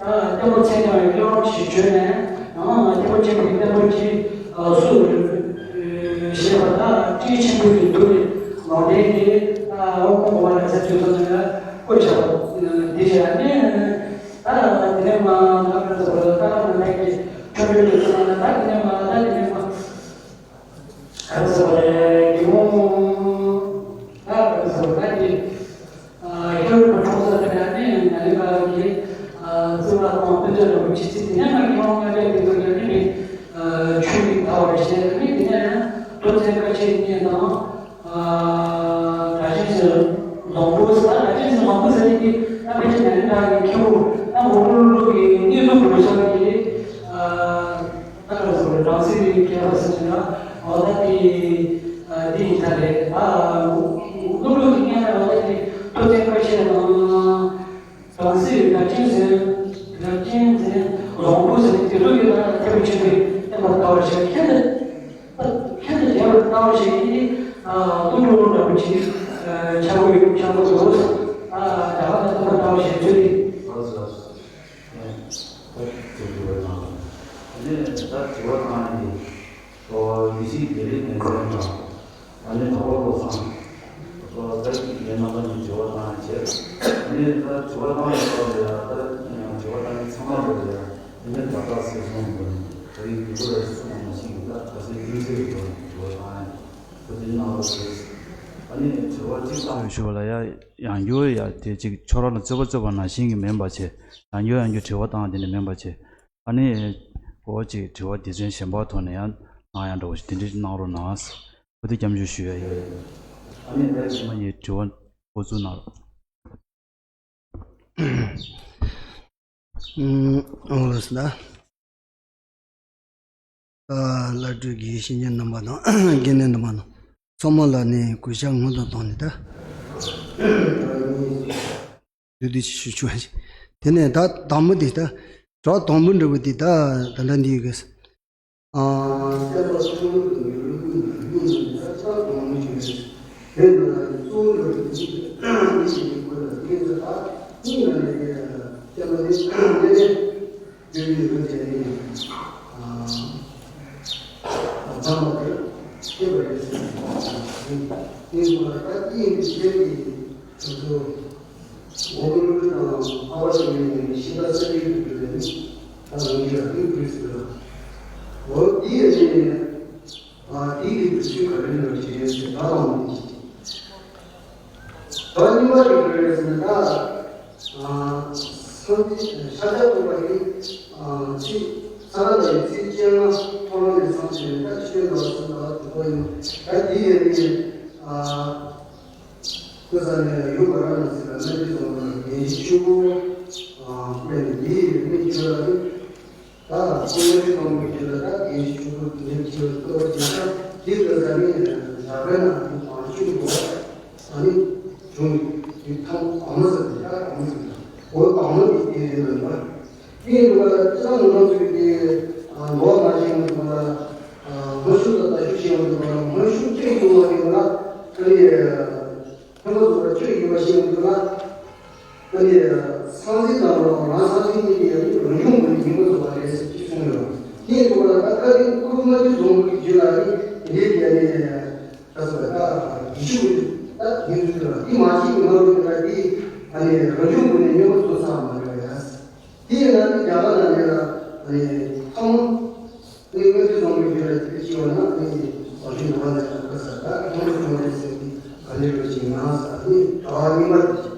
ཨ་བསྟན་པ་མཚན་བཏགས་པའི་སྐྱེ་བ་ཞིག་བྱོན་ནས་ཡང་ཐེག་པ་ཆེན་པོའི་བསྟན་པ་ཅིག་ཨ་སུ་ཞེས་པ་ལ་སྤྲིན་ཆེན་པོ་གི་མདུན་ནས་ལོག་ལྡན་གྱི་ཨ་འོ་ཁོང་གོ་བ་ལ་ས་བཅུ་ཚོ་ནས་བཀོད་བྱ་བ་འདི་བྱས་ནས་ཨ་དེ་ནས་མ་ང་ཚོ་ད་ང་ཚོ་གི་ཆོས་འབྲེལ་དུ་སོང་ན་ད་དེ་ནས་མ་ད་དེ་ནས་མ་ག་རེ་ཟེར་བ་རེད་དགེ་སློང་ད་ག་རེ་ཟེར་བ་ད་དེ། ཨ་ཁྱོད་རང་གི་གྲོང་གསེབ་དེ་ནས་ནི་ན་ལི་ག་གི་ཨ་གཙུག་ལག་ཁང་དཔེ་མཛོད་འདྲ་པོ་ཅིག་བརྩིགས། དེ་ནས་ང་ཁྱོད་རང་ང་འདྲ་དེ་ཚོ་ཡང་ནི་མི་ཨ་ཆོས་ཀྱི་ཁ་བ་རེ་བཤད་ནི་དེ་ནས་ཡང་ཐོག་ཚད་ཁ་ཆེ་གཉིས་དང་ཨ་གྲྭ་ཆེན་ཟེར་ལོང་པོ་ཟེར། ད་གྲྭ་ཆེན་ཟེར་ལོང་པོ་ཟེར་ནི་དེ་ད་ཕལ་ཆེར་ན་ལི་ག་གི་ཁྱེའུ་ད་མགོན་པོ་ཀླུ་སྒྲུབ་ཀྱི་གནས་ལུགས་འགྲོ་ས་གི་ཨ། ད་ག་རེ་ཟེར་བ་རེད། བྲམ་ཟེ་གི་མཁས་པ་ཟེར་ན་འོ་ད་དེ་འདི་ཡིན་ས་རེད། ཨ་སློབ་ཕྲུག་གི་སྔན་ལ་འོ་ད་དེ་ཐོ་ ཨ་རྒྱ་གར་ནས་ཐོན་པ་འདྲ་བོ་ཞིག་ཆུ་ལི། ལགས་སོ་ལགས་སོ། ཨེ། ད་དྲི་བ་དང་། ཨ་ནི་ད་དྲི་བ་བཏང་ཡིན། ཨོ་ཡེ་ཤེས་བདེ་ལེགས་ནན་ཚན་དང་། ཨ་ནི་དྭགས་པོ་བློ་བཟང་། ཨོ་ད་ངའི་རྣམ་པ་གཉིས་དྲི་བ་བཏང་ཡིན་བྱས། ཨ་ནི་ད་དྲི་བ་བཏང་ཡོད་པ་ལ་ཡ་ད་དྲི་བ་བཏང་མཁན་ཚང་མ་ལ་ཡ་ཨ་ནི་ད་ལྟ་སེམས་སོང་དགོས་ནས་ད་རིང་ཡུལ་སྐོར་ལ་སུ་གང་མ་ཤེས་ཀྱི་ད་ག་ཚོད་ཡིན་ཚད་ཡོད་པ་དྲི་བ་བཏང་ཡིན། ཨ་ནི་དྲི་བ་གཅིག་དང་། ཞུ་བ་ལ་ཡ་ཡང་བསྐྱར་ཡ་དེ་གཅིག་ཁྱོད་རང་ལ་རྩོད་པ་རྩོད་པ་ནང་བཞིན་གྱི་མིན་པ་བྱས། ཡང་བསྐྱར་ཡང་བསྐྱར་དྲི་བ་བཏང་དེ་འདྲ་མིན་པ་བྱས། ཨ་ནི་གོ་གཅིག་དྲི་བ་སྡེ་ཚན་གཞན་པ་ཐོག་ནས་ཡང་གནང་ཡ་འདྲ་བོ་ཞིག་དེ་འདྲ་གནང་རོགས་གནང་། གོ་དེ་སྐྱབས་འཇུག་ཞུ་ཡ་ཡོད། ཨ་ནི་ད་ཕྱི་མ་ཡི་དྲི་བ་འགོ་བཙུགས་གནང་རོགས། ཨོ་ལགས་སོ། ད་བླ་སྤྲུལ་དགེ་བཤེས་གཉེན་རྣམ་པ་དང་དགེ་འདུན་རྣམ་པ་དང་ཚང་མ་ལ་ནི་གུས་ཕྱག་སྔོན་དུ་བཏང་ནས་ད། བསྡུས་བསྡུས་ཞིག་ཞུ་ཆོག་ཨ། དེ་ནས་ད་དང་པོ་དེ་ད་གྲོགས་དང་པོ་འདྲ་བོ་དེ་ད་ད་ལྟ་འདི་ཡོད་གི། ཨ། བསྟན་པ་ཆུང་ངུ་དང་ཡུལ་ལུགས་ཀྱི་ཡུལ་ནི་ད་ཆ་གང་མོ་ཞིག་རེད། དེ་ནི་གཙོ་བོ་ལ་གཅིག་གཉིས་ཀྱི་སྐོར་ལ་དེ་ཚོ་ད་གཉིས་ལ་ནི་བསྟན་པ་དེ་དེ་ནི་དེ་ནི་ལོ་བརྒྱ་ནི་ཨ་ཚང་མ་དེ་སྐྱེས་པ་རེད་ཟེར་ནས་དེ་ཚོ་ད་དེ་ཡིན་གྱི་ཆེད་ཀྱི་དེ་ཚོ། འོ་ཀླུ་སྒྲུབ་དང་ཨ་བ་ཤི་ནི་ཤིང་རྟ་གསེར་གྱི་སྒྲུབ་པའི་ནི་ད་ལུང་གི་ར་ཏིག་པུ་རི་སི་ལ། འོ་དེའི་རྗེས་ནས་ཨ་དེའི་རྗེས་སུ་ཆོས་ག་རེ་ལ་བྱེད་ཡོད་ཟེར་ད་ལ་འོང་ནི་ད་རྙིང་མ་རིག་པའི་རེད་ཟེར་ན་ད་ཨ་སངས་རྒྱས་ཤཱཀྱ་ཐུབ་པ་ཡིས་ཨ་ཚིག་ས་ལ་ཡི་ཚིག་བཅོ་ལྔ་ཐོག་མ་ནས་བསམ་བྱས་ནས་ད་ཆོས་ལ་སོང་ད་དུ་པ་ཡིན་ད་དེའི་རྗེས་ནས་ཨ། ཀུ་ས་ནས་ཡུམ་བ་ར་ཎ་སི་ལ་སྨན་བཅོས་གཏོང་བར་རྒྱལ་སྲས་ཆོས་སྐུ་སྨན་འདིའི་རིག་གནས་ཆོས་ལ་ནི། ད་སྨན་བཅོས་གཏོང་བའི་ཆོས་ལ་ད་རྒྱལ་སྲས་ཆོས་སྐུ་དེ་འདྲའི་ཆོས་ལ་གཏོར་བ་བྱེད་ས་འདི་ཀུ་ས་ནས་ལ་པའི་ནང་དུ་བང་ཆུང་དུ་ཨ་ནི་བྱུང་ཡོད་ཐང་ཨ་མ་ཟེར་ཏེ་ད་ཨ་མ་ཟེར་ཏེ་འོ་ཨ་མ་དེ་དེ་རེད་ལ། དེའི་འདུག་ལ་ཅི་ལ་ངོ་ཚུལ་དེ་ལོ་མ་ཤེས་མི་འདུག་ལ། ངོ་ཤུགས་དང་ལྟ་ཤུགས་ཤེས་མི་འདུག་ལ། ངོ་ཤུགས་ཅི་ཡོང་བ་ཡིན་ལ། ཨ་ནི་ཁྱོད་ཚོ་ལ་ཆོས་ཡིན་པ་ཤེས་མི་འདུག་ལ། ཨ་ནི་སངས་རྒྱས་དང་རང་སངས་རྒྱས་གཉིས་ཀྱི་ཡང་རང་བྱུང་གི་ཡིན་པ་བཟོ་བ་རེད་ཟེར་གྱི་གསུངས་ཡོད། དེའི་འདུག་ལ་ད་ཁ་དེ་ཁུ་མ་ཅི་བཟུང་གི་རྒྱུད་ལ་ནི་དེ་འདྲའི་ཡང་ནི་ད་སོ་ད་ཡིད་ཆུང་གི་ད་ཡིན་ཚུལ་ལ་དེ་མ་ཤེས་ཀྱི་ང་རུ་ཡིན་ལ་དེ་ཨ་ནི་རང་བྱུང་གི་ནི་སྨྱོན་པ་བཟོ་ཚར་མ་རེད་ཡ། དེ་ཡིན་ན་ནི་རྒྱ་གར་ནང་ནས་ལ་ཨ་ནི་ཐོག་མ་ནི་དངོས་དུ་བཟུང་གི་རྒྱུད་ལ་དེ་ཤི་བ་ན་ནི་ཨོ་ཤི་ནོ་བ་ལ་ཁ་ས་ད་ཐོག་མ་བྱུང་བ་རེད་ཟེར་ཏེ་ག་ནས་རོ་ཅིག་ང་ས་ནི་གྲྭ་བ་རྙིང་པ་དེ་ཞིག་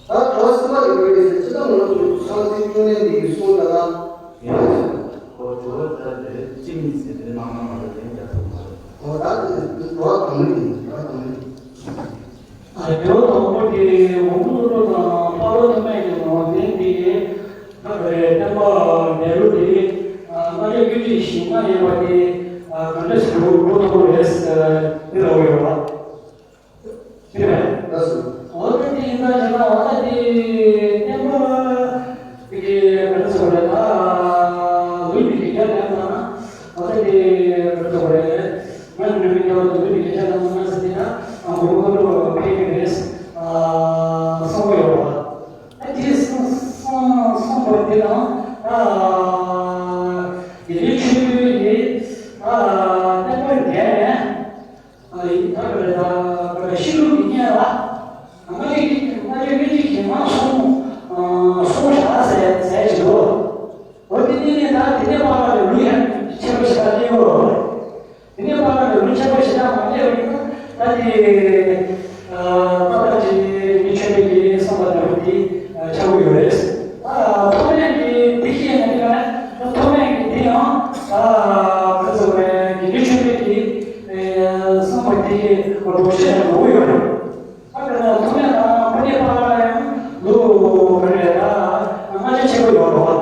ད་གྲྭ་བ་སེམས་པ་ཡོད་པ་རེད་ཟེར་ཅི་ལྟར་ང་ཚོ་ཚང་ཚིང་ཅུང་ལེན་འདི་གི་གསུང་ད་ལ། ཡིན་ཁོ་གྲྭ་བ་ད་དེ་གཅིག་གཉིས་ཟེར་དེ་ནང་ན་མ་རེད་དེ་རྒྱ་ཐོག་མ་རེད། ཨོ་ད་དེ་གྲྭ་བ་གང་རེད་གྲྭ་བ་གང་རེད། ཨ་རེ་དེའོ་དང་པོ་དེ་འོང་ཀླུ་ཀླུ་དང་དཔའ་བོ་ཐོགས་མེད་ཀྱི་ནང་བསྟན་དེ་ད་ག་རེ་བསྟན་པ་འདས་ལོ་དེ་ལྔ་བརྒྱ་དགུ་བཅུ་ཞེ་ལྔ་ཡོད་པ་དེ་ག་འདྲ་ཞིག་འགྲོ་འགྲོ་ཐུབ་རེད་ཟེར་དེ་ལ་འོ་ཡོད་པ་དེ་རེད། ལགས་སོ། འོ་ད་དེ་ཡིན་ད་བྱས་ན་འོ་ད་དེ་བསྟན་པ་དེ་ག་འདྲ་ཟེར་བ་རེད་ད་ལུས་པའི་གི་རྒྱ་ལས་ན་འོ་ད་དེ་ག་འདྲ་ཟེར་བ་རེད། ང་ནི་འགྲོ་བའི་རྒྱལ་བ་དང་ལུས་ཀྱི་རྒྱལ་ལ་ངོ་མ་ཟེར་དེ་ན་མགོ་བོ་ཀླུ་ཀླུ་ཕེབས་ཀྱི་རེད་བསམ་གྱི་ཡོད་པ། ཨ་དེ་སོང་སོང་སོང་བ་དེ་དང་ཨ་དེ་རིང་ཆོས་ཀྱི་ཨ་བསྟན་པ་འདས་ནས་ཨ་ཡིན་ཐབས་རེད་ད་ཤི་ལུགས་ཀྱི་གཉེན་ལ་ང་ཅག་གི་ང་ཅག་གི་གཅིག་གིས་མ་སོང་སོང་བཞག་ཟེར་ཟེར་གྱི་འདུག་འོ་དེ་ནི་ད་དེ་ནས་ཕར་ལ་ལུས་ཡང་ཆེན་པོ་ཞིག་ད་གནས་ཡོད་རེད། དེ་ནས་ཕར་ལ་ལུས་ཆེན་པོ་ཞིག་ད་མ་གནས་པ་ཡིན་ན་ད་དེ་ཏག་ཏག་ཅིག་མི་ཆོས་མེད་ཀྱི་བསམ་པ་ལྟ་བུ་དེ་ཆགས་ཀྱི་ཡོད་རེད། ཨ་ཐོག་མེད་ཀྱི་དེ་ཤེས་ན་དེ་ག་ད་ཐོག་མེད་ཀྱི་དེ་ཡང་ཨ་ག་ཚོད་རེད་དགེ་འདུན་ཆོས་འཕེལ་གྱི་བསམ་པ་དེ་ལོག་ཤེས་ན་ལོག་ཡོད་རེད། ཨ་ཁ་ན་ཐོག་མེད་དང་ཕ་ནི་ཕ་ལ་ཡང་ལོ་རེ་ལ་སྔ་ཕྱི་ཆེན་པོ་ཡོད་རེད་བ།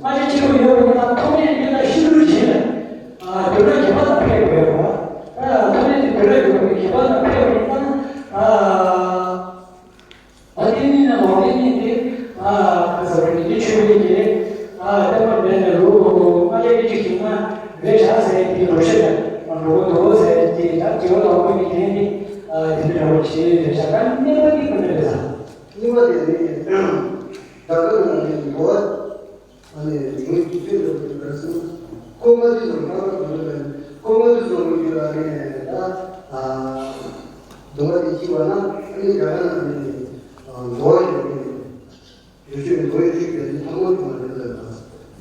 སྔ་ཕྱི་ཆེན་པོ་ཡོད་པ་ཡིན་ན་ཐོག་མེད་ཡིན་ན་ཤི་ལུགས་བྱེད་ལ་དུད་འགྲོ་བརྒྱད་པ་དང་ཕེབས་དགོས་རེད་བ། ཐོག་མེད་དེ་དུད་འགྲོ་བརྒྱད་པ་དང་ཕེབས་པ་ཡིན་ན་ཨ་དེ་ནི་ནི་ལོག་དེ་ནི་དེ་ཨ་ཁ་ས་རེ་ནི་ཆོས་མེད་ཀྱི་ཨ་བསྟན་པ་མེད་ནས་ལོ་སྔ་ཕྱི་གཅིག་བྱུང་ན་རེ་བཞག་ཟེར་དེ་ལོ་ཤེས་ལ་འགྲོ་གི་འདུག་ཟེར་དེ་ད་དྲི་བ་དང་པོ་གི་དེ་ནི་ཨ་དེ་འདྲ་བ། ཞེས་བྱ་བ་གནས་པ་འདི་ག་འདྲ་རེད་ཟེར། གནས་པ་དེ་ནི་ད་ག་ནང་ནས་འགྲོ་བ། ཨ་ནི་འགྲོ་བའི་དུས་ཚོད་ལ་ག་རེ་ཟེར་ན། ཁོ་མ་དེ་ཚོ་ལྟ་བ་ག་འདྲ་ལ། ཁོ་མ་དེ་ཚོ་ལ་ཡོད་ལ་ནི་ད་སྡོམ་པ་དེ་གཅིག་པ་ན། ཨ་ནི་ད་ག་ནང་ནས་འགྲོ་བ་ཡོད་ནི། ཡོ་བྱད་མདོ་ཡི་ཆོས་ཀྱི་ནི་ཐོག་མར་བྱུང་བ་རེད་ལ།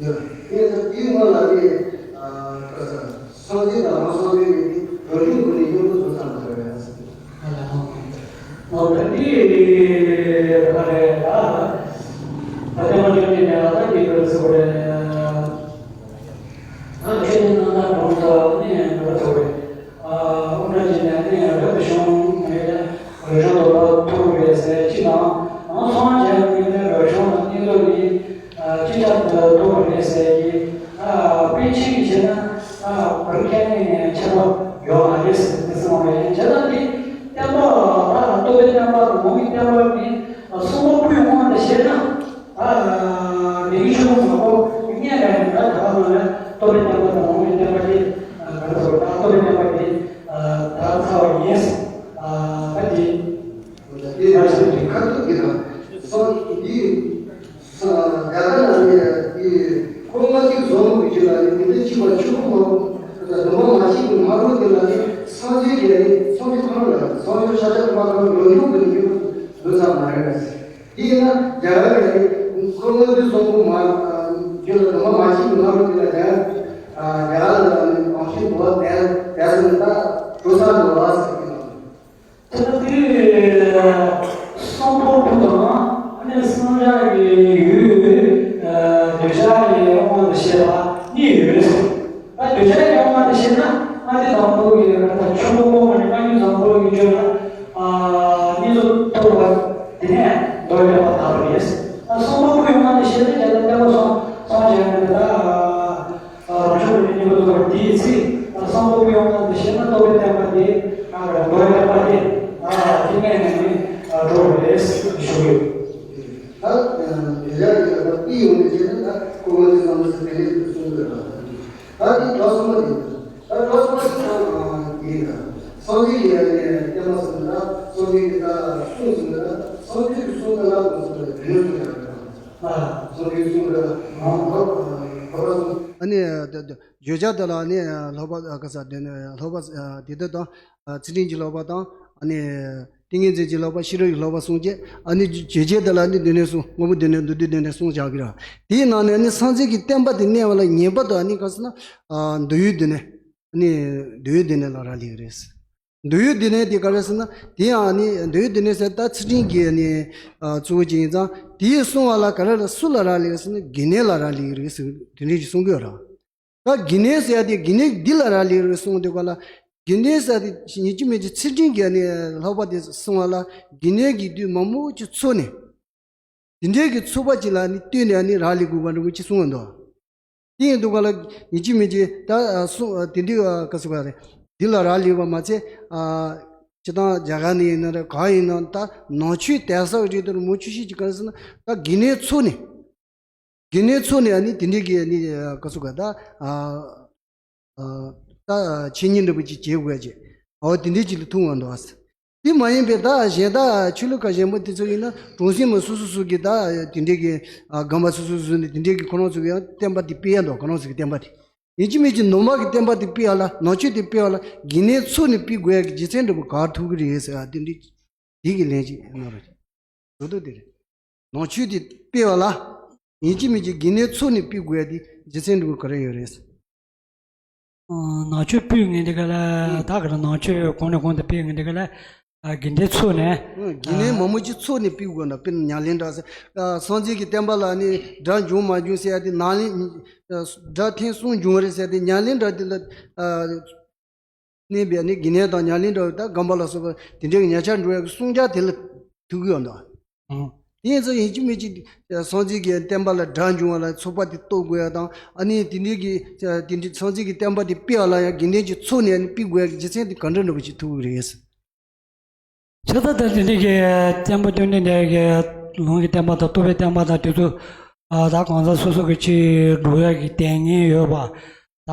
ཡང་དེ་ཡིན་ན་དེའི་སྔོན་ལ་ནི་ཨ་སངས་རྒྱས་དང་རང་སངས་རྒྱས་ཀྱི་རང་བྱུང་གི་ནི་སྙིང་པོ་བཟོ་ས་མ་རེད་པས། ཨོ་ད་འདི་ག་རེད་ད། ད་ལྟ་མ་བྱུང་ནས་ནས་ལ་ད་འདི་ག་རེ་ཟེར་བ་རེད། ད་ཆོས་ནི་རྣམ་དག་གྲོང་ཚོ་ནས་ག་རེ་ཟེར་བ་རེད། ཨ་དབུ་སྐྲ་བྱས་ནས་ནི་རབ་ཏུ་བྱུང་ནས་རབ་བྱུང་དུ་མ་ཐུག་པས་ཟེར་གཅིག་དང་། ཡང་སངས་རྒྱས་ཀྱི་ནི་རབ་བྱུང་དང་སྙིང་པོ་ནི་ཨ་གཅིག་ཆར་དུ་ཐུག་པ་རེད་ཟེར་གྱི། ཨ་དཔེ་ཆ་གི་བྱས་ན་ཨ་བར་ཁྱད་ནས་ནི་ཁྱད་པར་ཡོད་མ་རེད་ཟེར་ཏེ་གསུངས་པ་རེད། བྱས་ཙང་འདི་བསྟན་པ་ད་རྟོགས་པའི་བསྟན་པ་དང་ངོ་བོའི་བསྟན་པ་ནི་གསུངས་པ་པོའི་དབང་དུ་བྱས་ན། ཨ་ལེགས་ཀྱི་ཆོས་ལུགས་མང་པོ་རྙེད་པའི་ཡང་ད་ད་ལྟ་ལ་རྟོགས་པའི་བསྟན་པ་དང་ངོ་བོའི་བསྟན་པ་དེ་ག་རེ་ཟེར་བ། ད་རྟོགས་པའི་བསྟན་པ་དེ་ད་ཚར་བ་ཡིན། ཨ་ད་དེ་ད་ཞིག་དེ་ཁ་ཐུག་གི་རང་སོ་འདི་ས་ད་ག་ན་ནི་དེ་ཁོ་ང་ཚོའི་བཟོ་མོ་གི་ཆོས་ལ་ནི་དེ་འདྲ་གཅིག་པ་ཆོས་ཁོ་མ་སྡོམ་པ་མ་གཅིག་གི་མ་རུ་དེ་ལ་ནི་སངས་རྒྱས་ཀྱི་ནི་སངས་རྒྱས་ཁོ་རང་ལ་སངས་རྒྱས་ཤཱཀྱ་ཐུབ་པ་ཁོ་རང་ཡོད་ཡོད་ཀྱི་ནི་ཡོད་འདུག་ས་མ་རེད། དེས་ན་རྒྱ་གར་ནས་ཁོ་ལྔ་བཅུ་སོང་པོ་མ་རྒྱུད་ལ་སྡོམ་པ་མ་ཤེས་པའི་ང་རང་དེ་ལ་རྒྱ་རྒྱ་ལ་ནི་བང་ཆེན་འགྲོ་བ་བསྡད་བསྡད་ཟིན་ད་འགྲོ་ས་འགྲོ་བ་ཟེར་གྱི་ནང་། དེ་ལ་དེ་སོང་པོ་བུ་དང་ཨ་ནི་སངས་རྒྱས་ཀྱི་ཡུལ་གདུལ་བྱ་ཡི་དབང་དུ་བྱས་པ་གཉིས་ཡོད། ད་གདུལ་བྱ་ཡི་དབང་དུ་བྱས་ན་ཨ་ནི་དང་པོ་གི་ཆུ་བོ་ཀོ་མ་ནི་ཨ་ནི་དང་པོ་གི་བརྗོད་ན་ཨ་གཉིས་སུ་ཐུག་པ། དེ་ནས་མདོ་ཡི་བསྟན་པ་དར་བ་རེད། ཨ་སོང་པོ་བུ་ཡི་དབང་དུ་བྱས་ན་རྒྱ་ལ་བསྟན་པ་སོང་སོང་བྱས་ན་ད་ཨ་རང་བྱུང་གི་སྙིང་པོ་ཐོབ་པ་དེའི་ཚེ་ཨ་སོང་པོ་བུ་ཡི་དབང་དུ་བྱས་ན་རྟོགས་པའི་བསྟན་པ་དེ་ཨ་མདོ་ཡི་བསྟན་པ་དེ་ཨ་དེ་ནས་ནས་ནི་ཨ་འགྲོ་བ་རེད་ཞུ་གི་ཡོད། ད་དེ་འདྲ་ཡིན་ན་ད་དེ་ཡོང་ནས་བྱས་ན་ད་ཁོ་བོ་ནི་བསམ་བློ་ཟེར་དེ་འདྲ་གསུང་དགོས་པ། ད་དེ་གྲོགས་སོང་པོ་དེ། ད་གྲོགས་སོང་པོ་དེ་ཚང་མ་ཡིན་ན། སངས་རྒྱས་ཀྱི་ཡ་ནས་བསྟན་པ་སོང་ན། སངས་རྒྱས་ཀྱི་ད་གསུང་སོང་ན། སངས་རྒྱས་ཀྱི་གསུང་ད་ལ་གོང་སོང་ན་དེ་ནས་གསུང་ཡག་རེད། ཨ་སངས་རྒྱས་གསུང་ད་ལ་ང་བར་བར་བར་སོང་། ཨ་ནི་བརྗོད་བྱ་དེ་ལ་ནི་ལྷག་པ་ག་ས་དེ་ནས་ལྷག་པ་དེ་དེ་དང་ཚུལ་ཁྲིམས་ཀྱི་ལྷག་པ་དང་ཨ་ནི། ཏིང་ངེ་འཛིན་གྱི་ལྷག་པ་ཤེས་རབ་ཀྱི་ལྷག་པ་གསུངས་རྗེས་ཨ་ནི་བརྗོད་བྱེད་དེ་ལ་ནི་སྡེ་སྣོད་གསུངས། དངོས་པོ་སྡེ་སྣོད་མདོ་སྡེ་སྡེ་སྣོད་གསུངས་བཞག་གི་ར། དེའི་ནང་ནས་ནི་སངས་རྒྱས་ཀྱི་བསྟན་པ་དེ་གནས་པ་ལ་ངེས་པར་དུ་ཨ་ནི་ག་ཟེར་ན་ཨ་འདོད་ཡོན་སྡེ་སྣོད་ནི་འདོད་ཡོན་སྡེ་སྣོད་ལ་རག་ལས་ཀྱི་རེད། འདོད་ཡོན་སྡེ་སྣོད་དེ་ག་རེ་ཟེར་ན་དེ་ཡང་ནི་འདོད་ཡོན་སྡེ་སྣོད་ཟེར་ད་ཚུལ་ཁྲིམས་ཀྱི་ནི་ཨ་གཙོ་བོ་ཅིག་ཡིན་ཙང་དེའི་གསུང་བ་ལ་ག་རེ་ལ་སུ་ལ་རག་ལས་ཀྱི་ཟེར་ན་དགེ་སྣོད་ལ་རག་ལས་ཀྱི་རེད་ཟེར་དེ་འདྲས་ཀྱི་གསུང་གི་ཡོད་ར། ད་དགེ་སྣོད་ཟེར་ཡ་དེ་དགེ་སྣོད་འདི་ལ་རག་ལས་རེད་གསུངས་དུས་ག་ལ། དགེ་སྣོད་ཟེར་ཡ་དེ་ཡིན་གཅིག་མིན་གཅིག་ཚུལ་ཁྲིམས་ཀྱི་ནི་ལྷག་པ་དེ་གསུང་བ་ལ་དགེ་སྣོད་ཀྱི་དུས་མང་པོ་ཅིག་འཚོགས་ནས། དེ་འདྲའི་གི་ཚོགས་པ་ཅིག་ལ་ནི་ལྟོས་ནས་ནི་རག་ལས་དགོས་པ་འདྲ་པོ་ཅིག་གསུངས་འདུག་དེ་ཡིན་དུས་ག་ལ་ཡིན་གཅིག་མིན་གཅིག་ད་གསུང་དེ་འདྲའི་ག་ཟེར་བ་རེད། འདི་ལ་རག་ལས་པ་མ་ཚད་སྤྱིར་བཏང་རྒྱ་གར་ནས་ཡིན་ན་རེད། གང་ཡིན་ན་ད་ནང་ཆོས་དད་ས་རེད་དུ་མོ་ཆོས་ཤིག་ཅིག་ག་རེ་ཟེར་ན་ད་དགེ་སྣོད་འཚོགས་ནས། དགེ་སྣོད་འཚོགས་ནས་ཨ་ནི་དེ་འདྲའི་གི་ཨ་ནི་ག་ཚོད་ག་ད་ཨ་ཨ་ད་འཆད་ཉན་འདྲ་པོ་ཅིག་བྱེད་དགོས་ཀྱི། ཨོ་དེ་འདྲའི་ཅིག་ལ་ཐུག་འོང་འདུག་ཨ། དེ་མ་ཡིན་པའི་ད་གཞན་དག་ཆོས་ལུགས་ཁག་གཞན་པ་དེ་ཚོ་ཡིན་ན་གྲོང་གསེབ་མི་སོ་སོ་སོ་གི་ད་དེ་འདྲའི་གི་ཨ་སྒང་པ་སོ་སོ་སོ་ནས་དེ་འདྲའི་གི་ཁོ་རང་ཚོ་གི་ཡང་བསྟན་པ་དེ་སྤེལ་ཡ་འདུག་ཁོ་རང་ཚོ་གི་བསྟན་པ་དེ་ཡིན་གཅིག་མིན་གཅིག་ནང་པ་གི་བསྟན་པ་དེ་སྤེལ་ཡ་ལ་ནང་ཆོས་དེ་སྤེལ་ཡ་ལ་དགེ་སྣོད་འཚོགས་ནས་སྤེལ་དགོས་ཡ་གི་རྒྱུ་མཚན་འདྲ་པོ་ག་རེ་ཐུག་གི་རེད་ཟེར་ཡ་དེ་འདྲའི་དེ་གི་ལན་ཅིག་གནང་རོགས་བྱེད། དོ་དོ་དེ་རེད། ནང་ཆོས་དེ་སྤེལ་བ་ལ། ཡིན་གཅིག་མིན་གཅིག་དགེ་སྣོད་འཚོགས་ནས་སྤེལ་དགོས་ཡ་དེ་རྒྱུ་མཚན་འདྲ་པོ་ག་རེ་ཡོད་རེད། ནང་ཆོས་སྤེལ་ངེས་དེ་ག་ལ་ད་ག་རེ་ནང་ཆོས་གོང་ནས་གོང་དུ་སྤེལ་ངེས་དེ་ག་ལ་དགེ་འདུན་འཚོགས་ནས། དགེ་སྣོད་མང་པོ་ཅིག་འཚོགས་ནས་སྤེལ་དགོས་ན་དཔེར་ན་ཉམས་ལེན་འདྲ་ཟེར། སངས་རྒྱས་ཀྱི་བསྟན་པ་ལ་ནི་དགྲ་འབྱུང་མ་འབྱུང་ཟེར་ཡ་དེ་ནང་ལེན། དགྲ་ཐེངས་གསུམ་འབྱུང་བ་རེད་ཟེར་ཡ་དེ་ཉམས་ལེན་འདྲ་དེ་ལ། གནས་པའི་ནི་དགེ་འདུན་དང་ཉམས་ལེན་འདྲ་བའི་ད་སྒོམ་པ་ལ་སོགས་པ་དེ་འདྲའི་ཉེ་ཆར་འགྲོ་ཡག་གི་གསུང་རྒྱ་དེ་ལ་ཐུག་གི་ཡོད་འདུག་ཨང་། དེ་ཡིན་ཙང་ཡིན་གཅིག་མིན་གཅིག་སངས་རྒྱས་ཀྱི་བསྟན་པ་ལ་དགྲ་འབྱུང་བ་ལ་ཚོགས་པ་དེ་གཏོར་དགོས་ཡ་དང་ཨ་ནི་དེ་འདྲའི་གི་དེ་འདྲའི་སངས་རྒྱས་ཀྱི་བསྟན་པ་དེ་སྤེལ་བ་ལ་ཡང་དགེ་འདུན་གྱི་ཚོགས་ནས་ནི་སྤེལ་དགོས་ཡ་གི་རྒྱུ་མཚན་དེ་ག་འདྲ་འདྲ་པོ་ཞིག་ཐུག་གི་རེད། ཆ་ཚང་དང་དེ་འདྲའི་གི་བསྟན་པ་སྟོང་ནས་འདས་ཀྱི་ལུང་གི་བསྟན་པ་དང་རྟོགས་པའི་བསྟན་པ་དང་དེ་ཚོ་ད་གང་ཟག་སོ་སོ་གི་ཆེད་འགྲོ་ཡ་གི་དེ་ཉིད་ཡོད་པ། ད་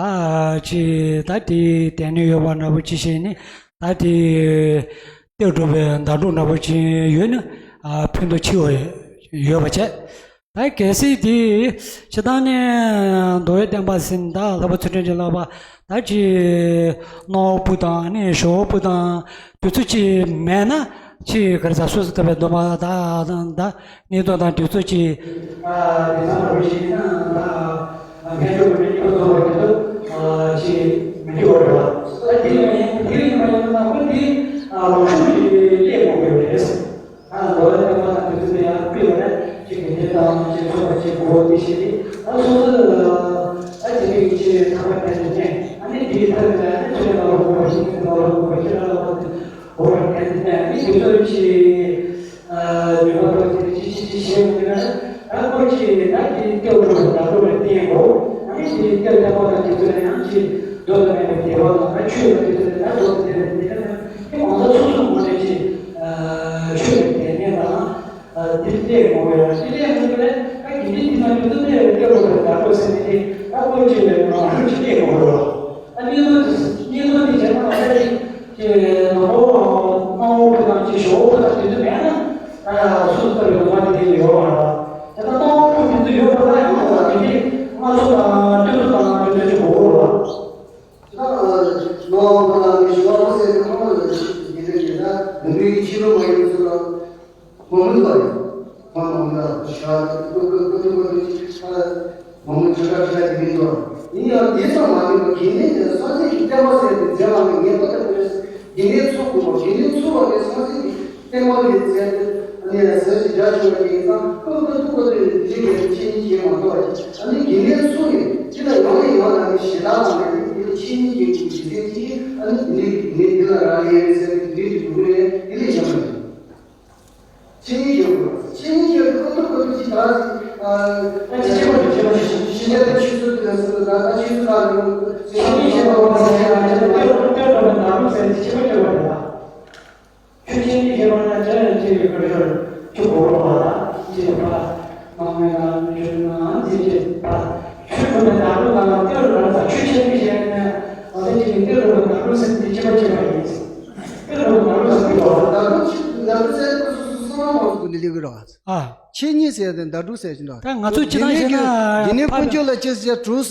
ཅི་ད་དེ་དེ་ནས་ཡོད་པ་འདྲ་པོ་ཅི་བྱས་ནས་ད་དེ་ གཏེར་སྒྲུབ་པའི་ཟླ་གྲོགས་འདྲ་པོ་ཅིག་ཡོད་ན་ཨ་ཕན་ཐོགས་ཆེ་བ་ཡོད་པ་བྱས། ད་གལ་སྲིད་དེ་ཕྱི་ཐང་ནས་མདོ་དབུས་བསྟན་པ་ཟེར་ད་ལྷག་པ་ཚུལ་ཁྲིམས་ཀྱི་ལག་པ་ད་ཅིག་སྣང་བ་སྤུ་དང་ནི་ཞོ་བ་སྤུ་དང་དུས་ཚོད་ཅིག་མེད་ན་ཅིག་ག་རེ་ཟ་སོ་སོ་ལྟ་བའི་སྡོམ་པ་ད་ད་གནས་སྟངས་དང་དུས་ཚོད་ཅིག་ཨ་དེ་ཚང་རུ་ཞིག་ན་ད། ཨ་ངས་ཁྱོད་ཀྱི་མིང་ཐོ་ཐོ་བ་དེ་ཚོ་ཨ་ཅིག་མི་འགྱུར་བ་རེད་བ། ཨ་དེ་ཡང་ཡིན་དེ་ཡིན་པ་ཡིན་ན་ཁོ་དེ་ཨ་ལོ་ཤུགས་ཀྱིས་སླེབས་དགོས་ཀྱི་རེད། ཨ་ལོ་ལ་ཐེངས་མ་དང་དུས་ཚོད་ཡང་སྤུས་པ་རེད། ཅིག་གི་དེ་དང་ཅིག་ཚོད་པ་ཅིག་གོ་དེ་ཤེས་དེ་ཨ་སོ་སོ་ཨ་དེ་འདྲའི་ཅིག་ཐག་པ་བརྟན་ཏེ་ནས་ཨ་ནི་དེའི་ཐབས་ལ་ཨ་ནི་ཚོད་ལ་ལོ་གོ་བ་ཞིག་ལ་ལོ་གོ་བ་ཞིག་ལ་ལོ་གོ་བ་ཞིག་ལ་ཨ་ནི་དེ་ཚོ་ཅིག་ཨ་ཉོ་བ་དང་དེ་ཅི་ཅི་ཅི་ཞེས་འོང་གི་ན། ད་ཁོ་ཅི་ད་དེ་སྐྱེ་བོ་ལ་ད་ཁོ་ལ་བརྟེན་གོ། ཨ་ནི་དེ་སྐྱེ་བོ་ལ་བརྟེན་གོ་ན་ཅི་འདོད་ལ་མེད་པའི་བདེ་བ་ལ་ང་ཆོས་ལ་དེ་ཚོ་ལ་ད་འདོད་ལ་དེ་ལ་དེ་ལ་དེ་མང་ཚོགས་སོ་སོ་ངོ་ནས་ཅི་ཆོས་ལ་དེ་ནས་ལ་དེ་ལས་ངོ་བོ་ཡང་དེ་ལས་ངོ་བོ་ལས་ད་དེ་འདི་དེ་ན་དེ་ཚོ་ལས་སྐྱེ་བོ་ལ་ད་ཁོ་ཟེར་ནས་དེ་ད་ཁོ་ཅི་ལས་ང་ཧྲུ་ཅི་ལས་ངོ་བོ་རོ། ཨ་ནི་ལོ་དེ་ནི་ལོ་དེ་བྱས་ན་ང་ད་ཅི། ཀྱི་ནོར་བུ་དང་ཀྱི་ཞོ་བོ་དང་དེ་ཚོ་མེད་ན་ཨ་སུ་ལྟ་བའི་ལོ་མ་དེ་ཡོད་མ་རེད། དེ་ལྟར་སྟོང་བུ་དེ་ཚོ་ཡོད་པ་ལ་ཡང་ང་ལ་དེ་འདྲའི་ལྔ་མཆོད་དང་སྟོན་ཚོ་དང་དེ་ཚོ་ཅིག་དགོས་རེད་བ། དེ་ལྟར་ནོར་བུ་དང་ཀྱི་ཞོ་བོ་ཟེར་དུས་ཁོང་ལ་ཞིག་དེ་འདྲ་ཡིན་ན་མི་འདུག་ཡིན་ཕྱི་ལོ་མ་ཡིན་ཚུལ་ལ། མང་མོས་ལ་ཡང་། ཁོང་མང་མོས་ལ་ཤ་ཏུ་ཀུ་ཀུ་ཀུ་ཏུ་ཀུ་ཏུ་ཅིག་ཁ་ལ་མང་མོས་ཇི་ལྟར་ཤ་ཅིག་མིན་འགྲོ། ཡིན་ཡང་དེ་ཙམ་མ་ཡིན་པར་དགེ་འདུན་དེ་སངས་རྒྱས་ཀྱི་བསྟན་པ་ཟེར་ཏེ་མཛད་པ་ནི་ངེས་པར་དུ་དགོས། དགེ་འདུན་ཚོགས་དགོས་པ་དགེ་འདུན་ཚོགས་པ་དེ་སངས་རྒྱས་ཀྱི་བསྟན་པ་ལས་མཛད་དེ་ནས་ཟེར་ཞིག་རྒྱ་ཆེ་བ་ཡིན་ཙང་ཀུ་ཀུ་ཏུ་ཀུ་ཏུ་ཡིན་ཅིག་གི་ཆེ་ཉིད་ཀྱིས་མ་གཏོགས་ཨ་ནི་དགེ་འདུན་ཚོགས་ནས་དེ་ལ་ཡང་ནས་ཡང་དུ་ནི་ཞེ་དྲག་མ་ལས་ནི་དེ་ལ་ཆེ་ཉིད་ཀྱི་གི་ཟེར་ཅིག་ཨ་ནི་དེ་ནི་དེ་ལ་རག་ལས་ཟེར་ཏེ་དེ་ཅིག་དགོས་རེད། དེ་ལས་ཡང་མ་ཡིན། ཆེ་ཉིད་ཀྱི་ཆེ་ཉིད་ཀྱི་ཁོ་ཐུག་ཁོ་ཐུག་ཅིག་ད་ཅིག་ཨ་ཅིག་ཆེ་བ་ཆེ་བ་ཤི་ཤི་ཤི་ཉ་དེ་ཆུ་ཚོད་དེ་ལ་སོང་ད་ད་ཆུ་ཚོད་ད་ལོ་ཆེ་ཉིད་ཀྱི་ཁོ་ཐུག་ཆེ་ཉིད་ཀྱི་ཁོ་ཐུག་ཆེ་ཉིད་ཀྱི་ཁོ་ཐུག་ཆེ་ཉིད་ཀྱི་ཁོ་ཐུག་ཆུ་ཆེ་ཉིད་ཀྱི་ཁོ་ཐུག་ཆུ་གོ་རོ་བ་ད་ཅིག་པ་མང་མེད་ན་ཆུ་ན་ཅིག་ཅིག་པ་ཆུ་གོ་ནས་ད་ལོ་ང་ལ་ཏེ་རུ་ད་ཆུ་ཆེ་ཉིད་ཀྱི་ཁོ་ཐུག་ང་ཚོ་ཅིག་ཏེ་རུ་ད་ལོ་སེམས་ཅིག་ཆེ་བ་ཆེ་བ་ཡིན། ཨ། ཆེ་ཉིད་ཟེར་དེ་ཟླ་དྲུག་ཟེར་གྱི་འདུག་ད་ང་ཚོས་ཅི་ལྟར་བཤད་ན་དེ་ནས་ཀུན་སྤྱོད་ལ་ཅི་ཟེར་དྲུག་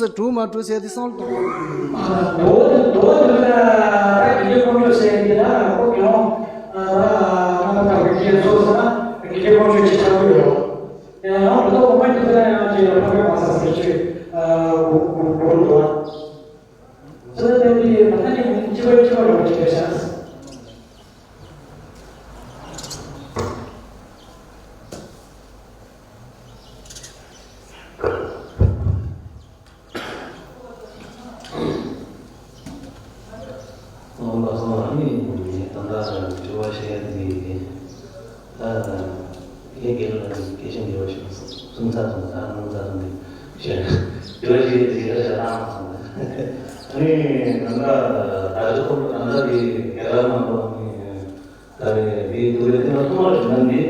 ཟེར་དེ་སང་ལ་དུ། ཙི་ཏན་ཏན་ཏན་ཏན་ཕ་གི་མ་ས་སེ་ཆེ་ཨ་གོ་གོ་གོ་རུ་དུ་བ། ཙི་ཏན་ཏན་ཏན་ཏན་ཕ་ཐ་ནི་མི་ཅི་བ་ཅི་བ་རུ་ཅི་བ་ཤ། ཨོ་ལགས་སོ། ཨ་ནི་ད་ལྟ་དྲི་བ་བཤད་ཡ་དེ་ད་ངས་དགེ་སློབ་ལ་སྐད་ཆ་འདྲི་བ་ཞིག་གསུང་ཚར་སོང་། ད་གནང་ཚར་སོང་། དེ་བཤད་དྲི་བ་བཤད་ཡ་དེ་ཞེ་དྲག་བཤད་བཏང་སོང་། ཨ་ནི་ད་ལྟ་ད་ལྟ་ཁོ་ད་ལྟ་དེ་རྒྱ་གར་ནང་ལོགས་ནས་ད་རེས་དེ་དུས་རེ་དེ་ལ་ཐོག་མར་ཞུ་ན་འདི་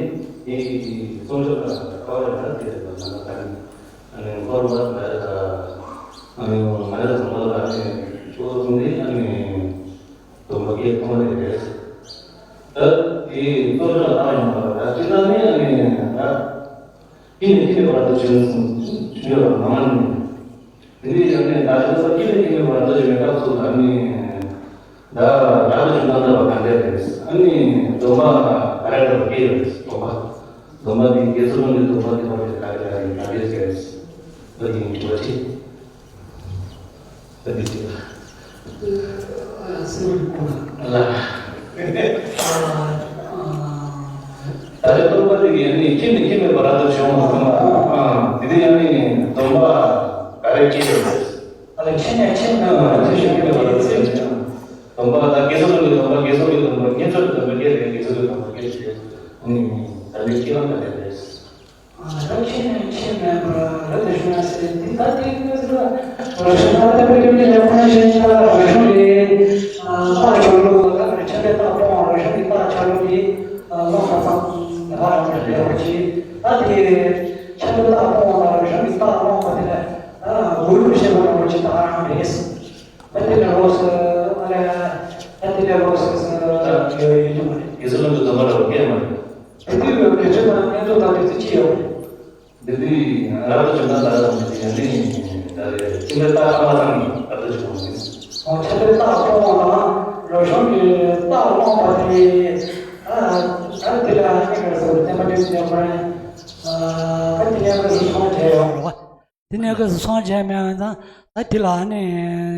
དེ་གི་གསུང་ཆོས་ལ་ཁ་བ་རེ་ན་དེ་རེད། ད་ལྟ་ད་རེས། ཨ་ནི་འཁོར་བ་མ་རེད་ད། ཨ་ནི་མ་རེད་ད། འཁོར་བ་ཨ་ནི་ཆོས་གསུང་དེ་ཨ་ནི་སྡོམ་པ་སྐྱེས་ཐོག་མ་དེ་རེད། ད་དེ་གཙོ་ཆེ་ལ་བཏང་ཡོང་བ་ད་ཅི་ལྟར་ནི་ཨ་ནི་ད་ཀྱི་ནས་ཀྱི་ནས་བར་དུ་བྱོན་སོང་བྱོན་ཡོད་པ་མ་ནི། དེ་འདྲའི་ཡང་ནས་ད་ཅི་ལྟར་ཀྱི་ནས་ཀྱི་ནས་བར་དུ་བྱོན་པའི་སྐབས་སུ་ཨ་ནི། ད་རབ་ཏུ་བྱུང་ན་འདོད་པ་ག་འདྲ་རེད། ཨ་ནི་སྡོམ་པ་ག་རེ་འདྲ་བ་སྐྱེ་ཡོད་རེད། སྡོམ་པ། སྡོམ་པ་འདི་དགེ་ཚུལ་སློང་གི་སྡོམ་པ་འདི་བར་དུ་ག་རེ་ག་རེ་ག་འདྲ་རེད། ཨ་ནི་འདི་འདྲ་བ་ཅི། ཨ་འདི་ཅི་ལ། ཨ་སེམས་ཀྱི་སྐོར་ལ། ལ། ཨ་ཨ། ད་རེས་སྡོམ་པ་འདི་གི་ཨ་ནི་ཁྱིམ་ནས་ཁྱིམ་མེད་པར་རབ་ཏུ་བྱུང་བ་དང་། ཨ་དེ་དེ་ཨ་ནི་སྡོམ་པ་ག་རེ་སྐྱེ་ཡོད་རེད། ཨ་ལ་ཁྱེད་ནས་ཁྱེད་ནས་ཁྱེད་ཤོད་ཁྱེད་ནས་བར་ཟེར། སྡོམ་པ་དང་དགེ་ཚུལ་སློང་གི་སྡོམ་པ། དགེ་ཚུལ་གྱི་སྡོམ་པ། བསྙེན་རྫོགས་ཀྱི་སྡོམ་པ་སྐྱེས་ཏེ། དགེ་ཚུལ་གྱི་སྡོམ་པ་སྐྱེས་ཏེ། ཨ་ནི་ད་ནི་ཁྱེད་རང་ལ་རེ་རེ། ཨ་ལ་ཁྱེད་ནས་ཁྱེད་མེད་པར་རབ་ཏུ་བྱུང་ན་ཟེར་འདི་ད་དེ་ག་ཟེར་བ། རབ་བྱུང་ན་ད་པའི་ཀུན་གྱི་ལས་ཁོ་ན་གཞན་ཆ་རབ་བྱུང་རེད། ཨ་རྟགས་ཆ་ལུགས་ལ་ད་ཁྱད་པར་རྟགས་སྤོང་བ་རབ་བྱུང་གི་རྟགས་ཆ་ལུགས་དེ་ལོག་པ་ཙམ་ལ་རང་རེ་རེ་བ་ཅི། ད་དེ་ཁྱད་པར་རྟགས་སྤོང་བ་ལ་རབ་བྱུང་གི་རྟགས་སློང་བ་དེ་ལ་ཨ་དགོས་ལུགས་བཤད་པ་རང་རེ་ཅི་ད་རང་རེད། ད་དེ་ལས་ལོགས་སུ་ཨ་ལས་ད་དེ་ལས་ལོགས་སུ་ཡོད་ཡོད་ཀྱི་མ་རེད། དགེ་ཚུལ་སློབ་དཔོན་སྡོམ་པ་འདྲ་བོ་སྐད་མ་རེད། དེ་དུས་ཀྱི་དགེ་ཚུལ་དང་མཉམ་དུ་བཏང་དུས་ཚོད་ཅི་ཡོད་རེད། འདི་དུས་རབ་ཏུ་བྱུང་ན་ད་རེས་ནི་ད་རེས་ཁྱིམ་པའི་རྟགས་ཁ་པར་ཐང་གི་རབ་ཏུ་བྱུང་བ་ཟེར། ཁྱིམ་པའི་རྟགས་སྤོང་བ་དང་རབ་བྱུང་གི་རྟགས་སློང་བ་དེ། ཨ་ཨ་དེ་ལ་ཨ་ནི་ག་རེ་ཟེར་བ་བསྟན་པ་འདྲེན་ཟེར་མ་རེད། ཨ་དེ་ནས་ག་རེ་སོང་བྱས་ཡོད་རེད་བ། དེ་ནས་ག་སོང་བྱས་མེད་ན་ད་དེ་ལ་ནི་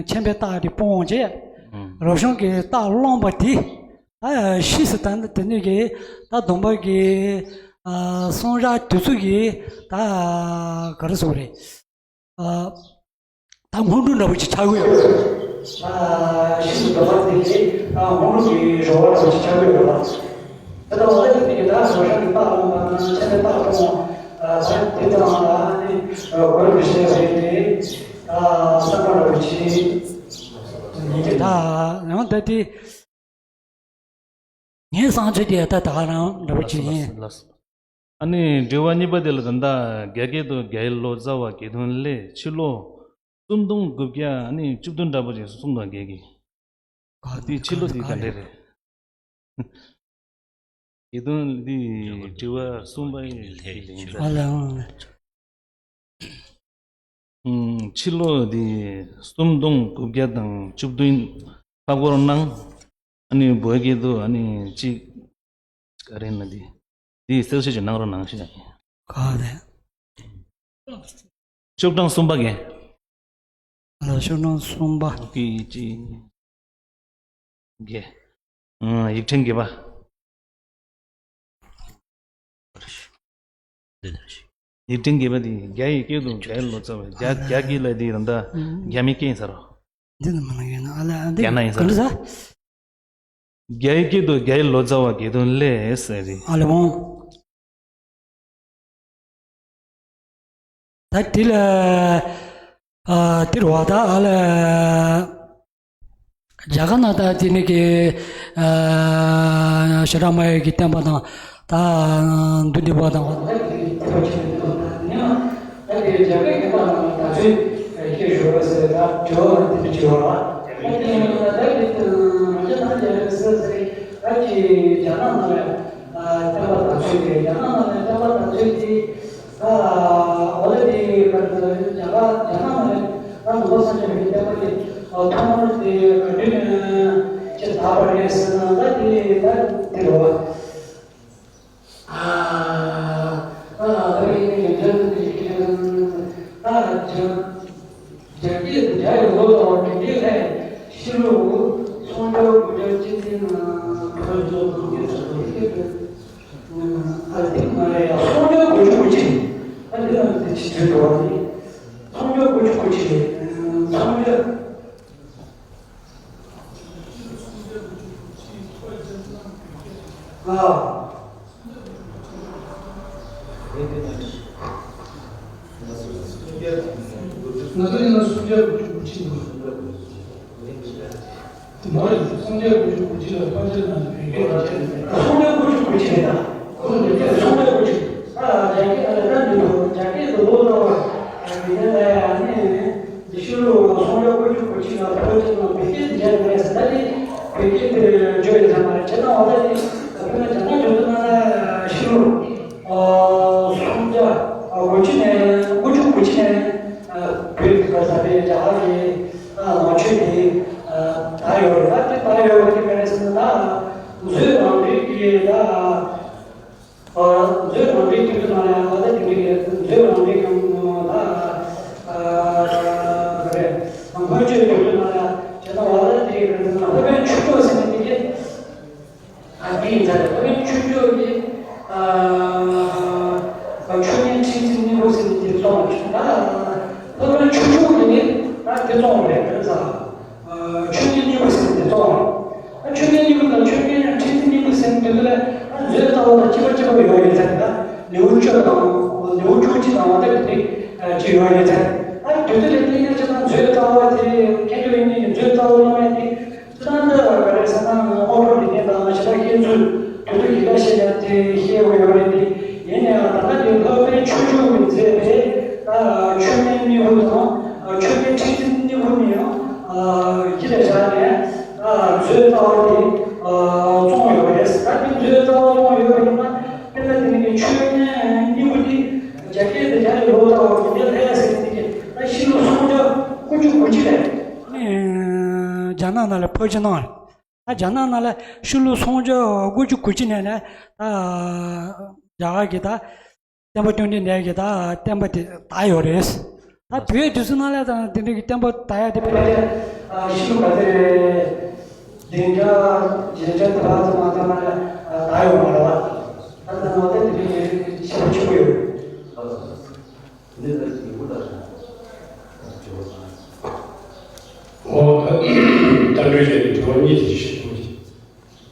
ཁྱིམ་པའི་རྟགས་དེ་སྤོང་བྱས། ཨང་། རབ་བྱུང་གི་རྟགས་སློང་བ་དེ། ད་ཕྱིས་སུ་ད་དེ་ནས་གི་ད་སྡོམ་པ་གི་ཨ་གསུང་རབ་དེ་ཚོ་གི་ད་ག་རེ་ཟེར་རེད། ཨ་ད་སྔོན་འགྲོ་འདྲ་པོ་ཅིག་ཆགས་ཀྱི་ཡོད་རེད། ཨ་ཕྱིས་སུ་སྡོམ་པ་དེ་གི་ད་སྔོན་འགྲོ་གི་རོལ་པ་འདྲ་པོ་ཅིག་ཆགས་ཀྱི་ཡོད་རེད། དེ་ལྟ་བ་ལ་དེ་གི་ད་རབ་བྱུང་གི་རྟགས་སློང་བ་དང་ཁྱིམ་པའི་རྟགས་སྤོང་བ་ད་དེ་ཙམ་ལ་ནི་གོ་རིམ་བཤད་པ་ཡིན་ཏེ། ཨ་བསམ་པ་འདྲ་པོ་ཅིག་ཡིན་གྱི། ད་ཡང་ད་དེ་ངའི་བསམ་ཚུལ་དེ་ད་ད་ག་རང་འདྲ་པོ་ཅིག་ཡིན། ལགས་སོ། ཨ་ནི་དྲི་བ་གཉིས་པ་དེ་ལ་ད་ལྟ་རྒྱ་སྐད་དུ་རྒྱལ་བའི་ལོ་ཙཱ་བ་དགེ་འདུན་ལས་ཕྱི་ལོ་སུམ་སྟོང་དགུ་བརྒྱ་ཨ་ནི་བཅུ་བདུན་འདྲ་པོ་ཅིག་གསུངས་འདུག་རྒྱ་སྐད་ཀྱི། ག་དེ་ཕྱི་ལོ་དེ་ག་འདྲ་རེད། དགེ་འདུན་འདི་དྲི་བ་གསུམ་པ་ཡི་དེ་ལན་ཨ་ལ་ཨང་། ཕྱི་ལོ་དེ་སུམ་སྟོང་དགུ་བརྒྱ་དང་བཅུ་བདུན་ཧ་གོ་རོགས་གནང་། ཨ་ནི་བོད་སྐད་དུ་ཨ་ནི་གཅིག་ག་རེ་ན་དེ་དེ་གསལ་བཤད་ཅིག་གནང་རོགས་གནང་ཞེས། ག་རེ། ཤོག་གྲངས་གསུམ་པ་གན། ཨ་ལ་ཤོག་གྲངས་གསུམ་པ། ཨོ་ཀེ་གཅིག་གན། ཡིག་ཕྲེང་བརྒྱད་པ། ཡིག་ཕྲེང་བརྒྱད་པ་དེ་རྒྱ་ཡི་སྐད་དུ་རྒྱལ་བའི་ལོ་ཙཱ་བ། རྒྱ་རྒྱ་སྐད་ལ་དེ་ད་ལྟ་རྒྱ་མི་སྐད་ཡིན་ས་རོ། འདི་ནི་མ་ན་ཡོད་ན་ཨ་ལ་ཨ་འདི་རྒྱ་ནག་ཡིན་ས་ག་འདྲ་ས། རྒྱ་ཡི་སྐད་དུ་རྒྱལ་བའི་ལོ་ཙཱ་བ་དགེ་འདུན་ལས་ཟེར་རེད། ཨ་ལ་འོང་། ད་དེ་ལ་ཨ་དེ་རུ་བ་ད་ཨ་ལ་རྒྱ་གར་ན་ད་དེ་ནི་གི་ཨ་ཤ་ར་མ་ཡ་གི་བསྟན་པ་དང་ད་འདུ་འདི་པ་དང་། ད་དེ་རྒྱ་གར་གྱི་པ་དང་ད་ཚོད་ཤེས་ཞུ་བ་ཟེར་ད་དྲི་བ་དེ་འདྲ་བྱེད་བ་ལ། ད་དེ་ད་དེ་ད་རྒྱ་ནག་རྒྱ་ནག་ཟེར་ཟེར་ད་ཀྱི་རྒྱ་ནག་ནང་ལ་བསྟན་པ་དར་ཚུལ་དེ་རྒྱ་ནག་ནང་ལ་བསྟན་པ་དར་ཚུལ་དེ། ཨ་འོ་ལེ་དེ་ག་རེ་ཟེར་རྒྱ་གར་རྒྱ་ནག་ནང་ལ་ད་ནང་པ་སངས་རྒྱས་པའི་བསྟན་པ་དེ་ཐོག་མར་དེ་ག་དུས་ནས་ཅི་དར་བ་རེད་ཟེར་ན་ད་དེ་ད་དེ་རེད་བ། ཨ་ཨ་ད་ཡིན་ནའི་རྒྱ་ནག་དེ་ཡི་གེ་ད་རྒྱ་རྒྱ་སྐད་རྒྱ་ཡི་ལོ་ཙཱ་བ་དགེ་འདུན་ལས་ཕྱི་ལོ་སུམ་བརྒྱ་དགུ་བརྒྱ་བཅུ་བདུན་ན་བོད་རྫོགས་གང་གི་ཚོགས་པའི་སྐད་དུ། ཨ་དེ་མ་རེད་ཡ། སུམ་བརྒྱ་དགུ་བཅུ་གོ་གཅིག་ཨ་དེ་ལ་དེ་ཅི་བྲིས་འདུག་བ་ནི། སུམ་བརྒྱ་དགུ་བཅུ་གོ་གཅིག་རེད། སུམ་བརྒྱ། ཨ། ང་ཚོ་ཡིན་ན་སུམ་བརྒྱ་དགུ་བཅུ་གོ་གཅིག་འདུག་དེ་མ་རེད། སུམ་བརྒྱ་དགུ་བཅུ་གོ་གཅིག་ལ་ཕལ་ཆེར་ང་ཚོ་བོད་སྐད་ར་ཅན་རེད། སུམ་བརྒྱ་དགུ་བཅུ་གོ་གཅིག་རེད་ད། ཁོ་ཚོ་འདི་སྐད་སུམ་བརྒྱ་དགུ་བཅུ། ཨ་རྒྱ་སྐད་ཨ་ལ་ད་འདི་ལོ་རྒྱ་སྐད་དུ་ལོ་ཙཱ་བ་མི་ལ་ཡ་ནི་འདི་ཕྱི་ལོ་སུམ་བརྒྱ་དགུ་བཅུ་གོ་གཅིག་ལ་བོད་ཀྱི་ནང་བོད་སྐད་དུ་བརྒྱབ་ཡོད་རེད་ཟེར། ད་འདི་བོད་སྐད་དུ་བརྗོད་ཡོད་ས་མ་རེད། བྱས་ན་འོ་ད་འདི་དཔེར་ན་རྒྱ་ནག་བརྗོད་དུ་ན་ཕྱི་ལོ་སུམ་བརྒྱ་དགུ་བཅུ་ནས་དགུ་བཅུ་གོ་གཅིག་ནས་བོད་ཀྱི་བར་ས་པའི་རྒྱ་གར་གྱི། ཨ་ལོ་མཆོད་དེ་ཨ་དར་ཡོད་རེད། ད་དེ་དར་ཡོད་པ་དེ་ག་རེ་ཟེར་ན་ད་མཛོད་རང་འགྲེལ་གྱི་ད་ཨ་མཛོད་རང་འགྲེལ་དུས་ཚོད་ནང་ལ་ཨ་ད་དེ་འདྲའི་མཛོད་རང་འགྲེལ་གྱི་ད་ཨ་ག་རེ་སྔོན་བརྗོད་དུས་ཚོད་ནང་ལ་བྱས་ན་ཨ་ད་དེ་ག་རེ་ཟེར་ན་སློབ་དཔོན་ཆོས་མཆོག་ཟེར་ནས་དེ་གས། ཨ་ནི་ད་ལྟ་ཆོས་མཆོག་གི་ཨ་ཆོས་ཉན་ཁྲི་འཛིན་སྙིང་པོ་ཟེར་ནས་དེ་བཙོང་བ་ད་ལྟ་ཆོས་མཆོག་གི་ནི་ད་དེ་བཙོང་བ་རེད་ཟེར། ཨ་ཆོས་ཉན་སྙིང་པོ་ཟེར་ནས་དེ་བཙོང་བ། ཨ་ཆོས་ཉན་སྙིང་པོ་དང་ཆོས་ཉན་ཁྲི་འཛིན་སྙིང་པོ་ཟེར་ནས་དེ་ཚོ་ལ་ཨ་མཛོད་རྩ་བ་དང་གཅིག་པ་གཅིག་པ་ཡོད་ཡོད་ཚད་ད་ལེའུ་བཅུ་དང་ལེའུ་བཅུ་གཅིག་དང་ད་དེ་ཅིག་ཡོད་ཡོད་ཚད། ཨ་དེ་ཚོ་ལ་བལྟས་ན་ཅི་ད་མཛོད་རྩ་བ་དེ་མཁན་སློབ་དཔོན་གཉིས་ཀྱི་མཛོད་རྩ་བ་སློབ་མ་དེ། ད་ལྟ་ག་རེ་ཟེར་ན་དངོས་པོ་འདི་ཉིད་དང་ཞེ་དྲག་ཤེས་ཚུལ་དེ་ཚོ་ཡི་ག་བཤད་ཡ་དེ་ཤེས་དགོས་ཡོད་རེད་དེ། ཡིན་ནའང་ད་ལྟ་དེ་སློབ་དཔོན་ཆོས་མཆོག་གིས་མཛད་པའི་ཆོས་ཉན་སྙིང་པོ་དང་ཆོས་ཉན་ཁྲི་འཛིན་སྙིང་པོ་ནི་ཡང་ཡིད་ལ་བཞག་ནས་མཛོད་རྩ་བ་དེ་བཙོང་ཡོད་རེད། ད་དེ་མཛོད་ ཆོས་ཉན་གཉིས་པོ་དེ་རྒྱ་སྐད་དུ་རྒྱ་ལས་ལོག་ལྟ་བ་གི་ཉན་ལྷ་ཟེར་ནས་དེ་གི་ད་ཤི་ལོ་སུམ་བརྒྱ་དགུ་བཅུ་གོ་གཅིག་ལས། ཨ་ནི་རྒྱ་ནག་ནང་ལ་ཕེབས་ཀྱི་གནང་རེད། ད་རྒྱ་ནག་ནང་ལ་ཤི་ལོ་སུམ་བརྒྱ་དགུ་བཅུ་གོ་གཅིག་ནས་ནས་ད་རྒྱ་གར་གི་ད་བསྟན་པ་བཅོམ་ལྡན་འདས་ཀྱི་ད་བསྟན་པ་དེ་དར་ཡོད་རེད། ད་དུས་ཡུན་དུས་ཚོད་ནང་ལ་ད་དེ་འདྲ་གི་བསྟན་པ་དར་ཡ་དེ་དཔེ་ལས་ཤི་ལོ་ག་ཚོད་རེད། བདུན་བརྒྱ་བརྒྱད་བརྒྱ་དེ་བར་ཙམ་མ་ཐག་མ་ལ་དར་ཡོད་མ་རེད་བ། ད་ད་ནང་ལ་དེ་འདྲ་གི་ཞེ་པོ་ཆེ་པོ་ཡོད་རེད། འདི་ལ་ཡིག་འབུལ་ལ་དྲི་བ་དང་། ཨོ་ད་ལྟ་འགྲོས་བྱས་ནས་དྲི་བ་གཉིས་ཅིག་ཞུ་གི་ཡིན།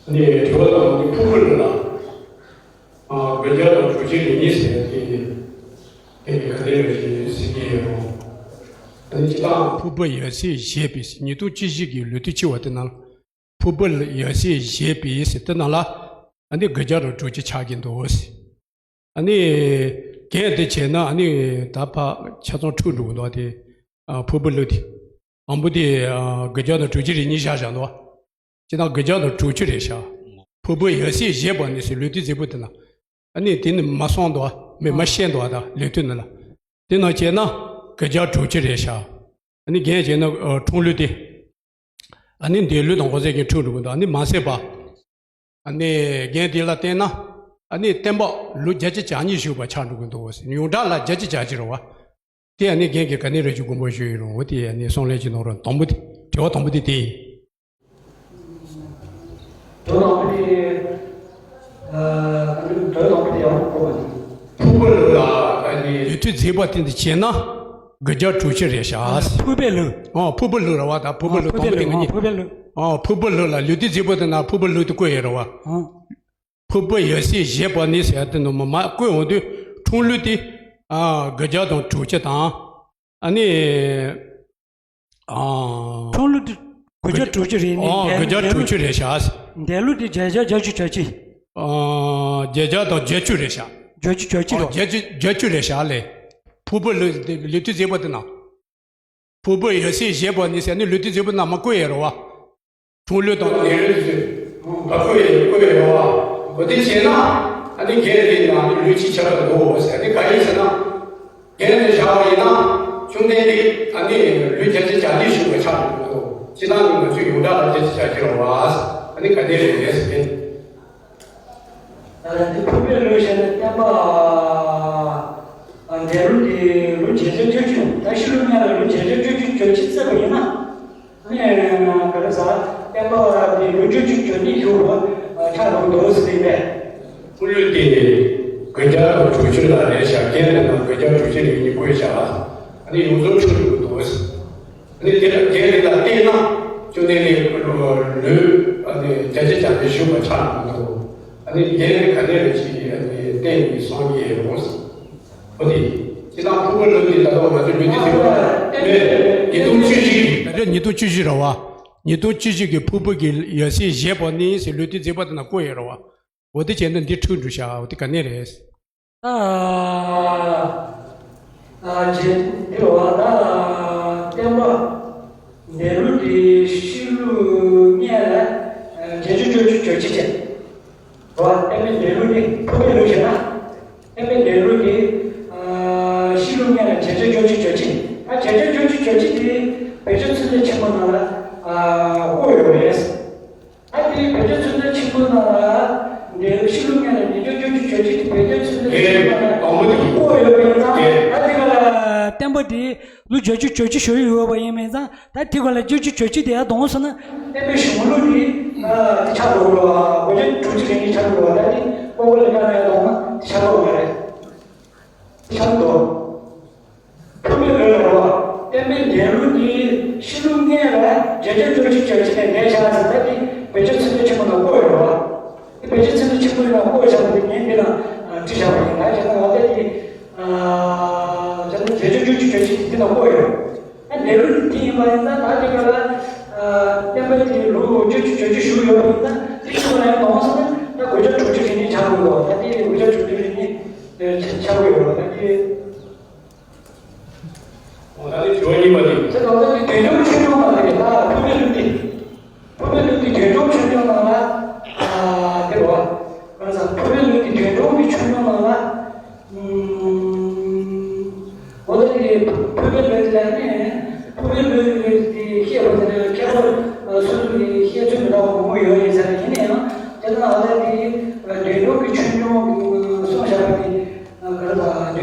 ཨ་ནི་དྲི་བ་དང་ནི་ཕུར་བུ་ལ་ཨ་དགུ་བརྒྱ་དང་དྲུག་ཅུ་རེ་གཉིས་ཟེར་ཏེ་དེ་ག་དེ་རེད་ཅེས་ཟེར་གྱི་ཡོད་རུང་། ཨ་ནི་སྤྱིར་བཏང་ཕུར་བུ་ཡབ་སྲས་བཞེས་པའི་ཉིས་སྟོང་བཅུ་བཞི་གི་ལོ་དུས་ཆེ་བ་དེ་ནང་ཕུར་བུ་ཡབ་སྲས་བཞེས་པའི་ཟེར་དེ་ནང་ལ་ཨ་ནི་དགུ་བརྒྱ་དང་དྲུག་ཅུ་ཆགས་ཀྱི་འདུག་ཟེར། ཨ་ནི་རྒན་དེ་བྱས་ན་ཨ་ནི་ད་ཕ་ཆ་ཚང་འཁྲུག་འགྲོ་གི་འདུག་དེ། ཨ་ཕུར་བུ་ལོ་དེ། དང་པོ་དེ་ཨ་དགུ་བརྒྱ་དང་དྲུག་ཅུ་རེ་གཉིས་བཞག་བཞག་འདུག་སྤྱིར་བཏང་དགུ་བརྒྱ་དང་དྲུག་ཅུ་རེད་ཤག་ཕུར་བུ་ཡབ་སྲས་བཞེས་པ་ནས་ཟེར་ལོ་དུས་མཛད་པོ་དེ་ན། ཨ་ནི་དེ་ནི་མ་སོང་འདུག་མི་མ་ཤེས་འདུག་ད་ལོ་དུས་ནི་ལ། དེ་ནང་བྱས་ན་དགུ་བརྒྱ་དྲུག་ཅུ་རེད་ཤག་ཨ་ནི་རྒན་བྱས་ན་ཨ་འཁྲུངས་ལོ་དེ། ཨ་ནི་འདས་ལོ་དང་གོང་ཚད་ཀྱི་འཁྲུངས་འགྲོ་གི་འདུག་ཨ་ནི་མ་ཟད་པ། ཨ་ནི་རྒན་དེ་ལ་བལྟས་ན། ཨ་ནི་བསྟན་པ་ལོ་བརྒྱད་ཅུ་གྱ་གཉིས་བཞུགས་པ་ཆགས་འགྲོ་གི་འདུག་ཡོངས་གྲགས་ལ་བརྒྱད་ཅུ་གྱ་གཅིག་རེད་བ། དེ་ཨ་ནི་རྒན་གྱིས་ག་ནས་རེ་ཞུ་དགོངས་པ་ཞུས་ཡོད་རུང་དེ་ཨ་ནི་གསུང་ལན་ཅིག་གནང་རོགས། དང་པོ་དེ་དྲི་བ་དང་པོ་དེ་དེ་ཡིན། དྲི་བ་དང་པོ་དེ། ཨ་དྲི་བ་དང་པོ་དེ་ཡང་གོ་བ་དེ། ཕུར་བུ་ལོ་ལ་ཨ་ནི་ལོ་དུས་མཛད་པ་དེ་འདི་བྱས་ན་དགུ་བརྒྱ་དྲུག་ཅུ་རེད་ཤག་ཕུར་བུ་ལོ། ཨ་ཕུར་བུ་ལོ་རེད་བ། ད་ཕུར་བུ་ལོ་དང་པོ་དེ་ང་གཉིས། ཕུར་བུ་ལོ། ཨ་ཕུར་བུ་ལོ་ལ་ལོ་དུས་མཛད་པ་དེ་ན་ཕུར་བུ་ལོ་དེ་བཀོད་ཡོད་རེད་བ། ཨ། ཕུར་བུ་ཡབ་སྲས་བཞེས་པ་ནི་ཟེར་དེ་ནོ་མ་མ་བཀོད་འོང་དུས་འཁྲུངས་ལོ་དེ་ཨ་དགུ་བརྒྱ་དང་དྲུག་ཅུ་དང་ཨ་ནི་ཨ་འཁྲུངས་ལོ་དེ་དགུ་བརྒྱ་དྲུག་ཅུ་རེད་ནི། ཨ་དགུ་བརྒྱ་དྲུག་ཅུ་རེད་ཤག་འདས་ལོ་དེ་བརྒྱད་བརྒྱ་བརྒྱད་ཅུ་གྱ་གཅིག་ཨ་བརྒྱད་བརྒྱ་དང་བརྒྱད་ཅུ་རེད་ཤག་བརྒྱད་ཅུ་གྱ་གཅིག་ཨ་རེད། བརྒྱད་ཅུ་བརྒྱད་ཅུ་རེད་ཤག་ལས། ཕུར་བུ་ལོ་དེ་ལོ་དུས་མཛད་པ་དེ་ན། ཕུར་བུ་ཡབ་སྲས་བཞེས་པ་ནི་ཟེར་ནི་ལོ་དུས་མཛད་པ་ན་མ་བཀོད་ཡོད་རེད་བ། འཁྲུངས་ལོ་དང་འདས་ལོ་དེ་ཚོ་བཀོད་ཡོད་བཀོད་ཡོད་རེད་བ། འོ་དེ་བྱས་ན་ཨ་ནི་རྒན་དེ་ནང་ནི་ལོ་གཅིག་ཆགས་པ་འདུག་ཟེར་ནི་ག་ཡིན་ཟེར་ན། རྒན་དེ་བཞག་པ་ཡིན་ན་བཅོམ་ལྡན་འདས་ཨ་ནི་ལོ་བརྒྱད་ཅུ་གྱ་གཉིས་བཞུགས་པ་ཆགས་འདུག་སྤྱིར་བཏང་ནི་ང་ཚོས་ཡོངས་གྲགས་ལ་བརྒྱད་ཅུ་གྱ་གཅིག་རེད་བ། ཨ་ནི་ག་དེ་རེད་ཟེར་གི། ད་ལྟ་འདི་ཕུར་པའི་ལོ་བཤད་ན་བསྟན་པ་འདས་ལོ་དེ་ལོ་བརྒྱད་བརྒྱ་བརྒྱད་ཅུ། ད་ཤི་ལོ་སྔ་ལ་ལོ་བརྒྱད་བརྒྱ་བརྒྱད་ཅུ་གྱ་གཅིག་བརྩིས་པ་ཡིན་ན། ཨ་ནི་ག་རེ་ཟ། བསྟན་པ་དེ་ལོ་བརྒྱད་ཅུ་གྱ་གཉིས་བཞུགས་པ་ཆགས་འགྲོ་འདུག་ཟེར་ཏེ། ཕུར་ལོ་དེ་དགུ་བརྒྱ་དྲུག་ཅུ་ལ་རེད་ཤག་རྒན་དེ་ན་དགུ་བརྒྱ་དྲུག་ཅུ་ལ་ཡིན་ནི་བཀོད་བཞག་ཨ་ནི་ཡོངས་རྫོགས་འཁྲུངས་འགྲོ་འདུག་ཨ་ནི་དེ་ལ་རྒན་དེ་ལ་བལྟས་ན་བཅོམ་ལྡན་འདས་ལོ་ལོ་ཨ་ནི་བརྒྱད་ཅུ་གྱ་བརྒྱད་བཞུགས་པ་ཆགས་འགྲོ་འདུག་ཨ་ནི་རྒན་དེ་ག་ནས་རེད་ཅེས་ཨ་ནི་བལྟས་ནས་གསུང་གི་ཡོད་རུང་། འོ་དེ། ཁྱེད་རང་ཕུར་བུ་ལོ་དེ་ད་དུང་ང་ཚོའི་ལོ་དུས་ཟེར་བ་ལ་ཉིས་སྟོང་བཅུ་བཞི་གི་ད་ལྟ་ཉིས་སྟོང་བཅུ་བཞི་རེད་བ། ཉིས་སྟོང་བཅུ་བཞི་གི་ཕུར་བུ་གི་ཡབ་སྲས་བཞེས་པ་ནི་ཟེར་ལོ་དུས་མཛད་པ་དེ་ན་བཀོད་ཡོད་རེད་བ། འོ་དེ་བྱས་ན་འདི་འཁྲུག་འགྲོ་ཤག་འོ་དེ་ག་ནས་རེད། ད་ཨ་རྗེ་འདི་རེད་བ། ད་བསྟན་པ་འདས་ལོ་དེ་ཤི་ལོ་སྔ་ལ་བརྒྱད་ཅུ་བརྒྱད་ཅུ་གྱ་གཅིག་བྱས། རེད་བ། བསྟན་པའི་འདས་ལོ་དེ་ཕུར་པའི་ལོ་བྱས་ན། བསྟན་པའི་འདས་ལོ་དེ་ཨ་ཤི་ལོ་སྔ་ལ་བརྒྱད་ཅུ་བརྒྱད་ཅུ་གྱ་གཅིག་ཨ་བརྒྱད་ཅུ་བརྒྱད་ཅུ་གྱ་གཅིག་དེ་བོད་རྒྱལ་ཚུལ་ཁྲིམས་ཆེན་པོ་ནང་ལ་ཨ་བཀོད་ཡོད་རེད། ཨ་དེ་བོད་རྒྱལ་ཚུལ་ཁྲིམས་ཆེན་པོ་ནང་ལ་འདས་ལོ་ཤི་ལོ་སྔ་ལ་བརྒྱད་ཅུ་བརྒྱད་ཅུ་གྱ་གཅིག་དེ་བོད་རྒྱལ་ཚུལ་ཁྲིམས་ཆེན་པོ་ནང་ལ་བཀོད་ཡོད་པ་ཡིན་ཙང་། ཨ་དེ་ག་ལ་བསྟན་པ་དེ་ལོ་བརྒྱད་ཅུ་གྱ་གཅིག་བཞུགས་ཡོད་པ་ཡིན་མིན་ཙང་། ད་དེ་ག་ལ་བརྒྱད་ཅུ་གྱ་གཅིག་དེ་ཡར་གཏོང་ཟེར་ན། བསྟན་པའི་གཞུང་ལུགས་དེ་ཨ་དེ་ཆགས་འགྲོ་གི་རེད་བ། དགུ་བརྒྱ་དྲུག་ཅུ་རེ་གཉིས་ཆགས་འགྲོ་གི་རེད་བ། ད་དེ་ཀོ་ཀོ་ལ་ཀ་ལ་ཡར་གཏོང་ན་དེ་ཆགས་འགྲོ་གི་རེད། ཆགས་འགྲོ། ཕུར་པའི་ལོ་ལ་རེད་བ། བསྟན་པའི་འདས་ལོ་དེ་ཤི་ལོ་སྔ་ལ་བརྒྱད་བརྒྱ་བརྒྱད་ཅུ་གྱ་གཅིག་ནས་འདས་ཤག་ཟེར། ད་དེ་བོད་རྒྱལ་ཚུལ་ཁྲིམས་ཆེན་པོ་ནང་བཀོད་ཡོད་རེད་བ། དེ་བོད་རྒྱལ་ཚུལ་ཁྲིམས་ཆེན་པོའི་ནང་བཀོད་བཞག་པ་དེ་ངས་འདི་ལ་བྲིས་བཞག་པ་ཡིན། ད་བྱས་ན་ང་ད་དེ་བྱས་ན་བརྒྱད་བརྒྱ་བརྒྱད་ཅུ་གྱ་གཅིག་དེ་འདི་ནང་བཀོད་ཡོད། ཨ་འདས་ལོ་དེ་ཡིན་པ་ཡིན་ན། ད་དེ་ག་ལ་བསྟན་པ་དེ་ལོ་བརྒྱད་ཅུ་གྱ་གཅིག་བཞུགས་ཡོད་པ་ཡིན་ན། དེ་ཡིན་པ་ཡིན་ནོ་ཟེར་ན། ད་དགུ་བརྒྱ་དྲུག་ཅུ་རེ་གཉིས་ཆགས་དགོས་རེད་བ། ད་དེ་དགུ་བརྒྱ་དྲུག་ཅུ་རེ་གཉིས་ཆགས་དགོས་ཡོད་རེད་བ། ད་དེ། འོ་ད་དེ་དྲི་བ་གཉིས་པ་དེ། ད་ད་ལྟ་དེ་དོན་ཆུང་ཆུང་ཆུང་མ་རེད། ད་ཕུར་པའི་ལུགས་དེ། ཕུར་པའི་ལུགས་ཀྱི་དོན་ཆུང་ཆུང་ཆུང་ནང་ལ། ཨ་དེ་རེད་བ། ང་ཚོ་ཕུར་པའི་ལུགས་ཀྱི་དོན་ཆུང་གི་ཆུང་ཆུང་ནང་ལ།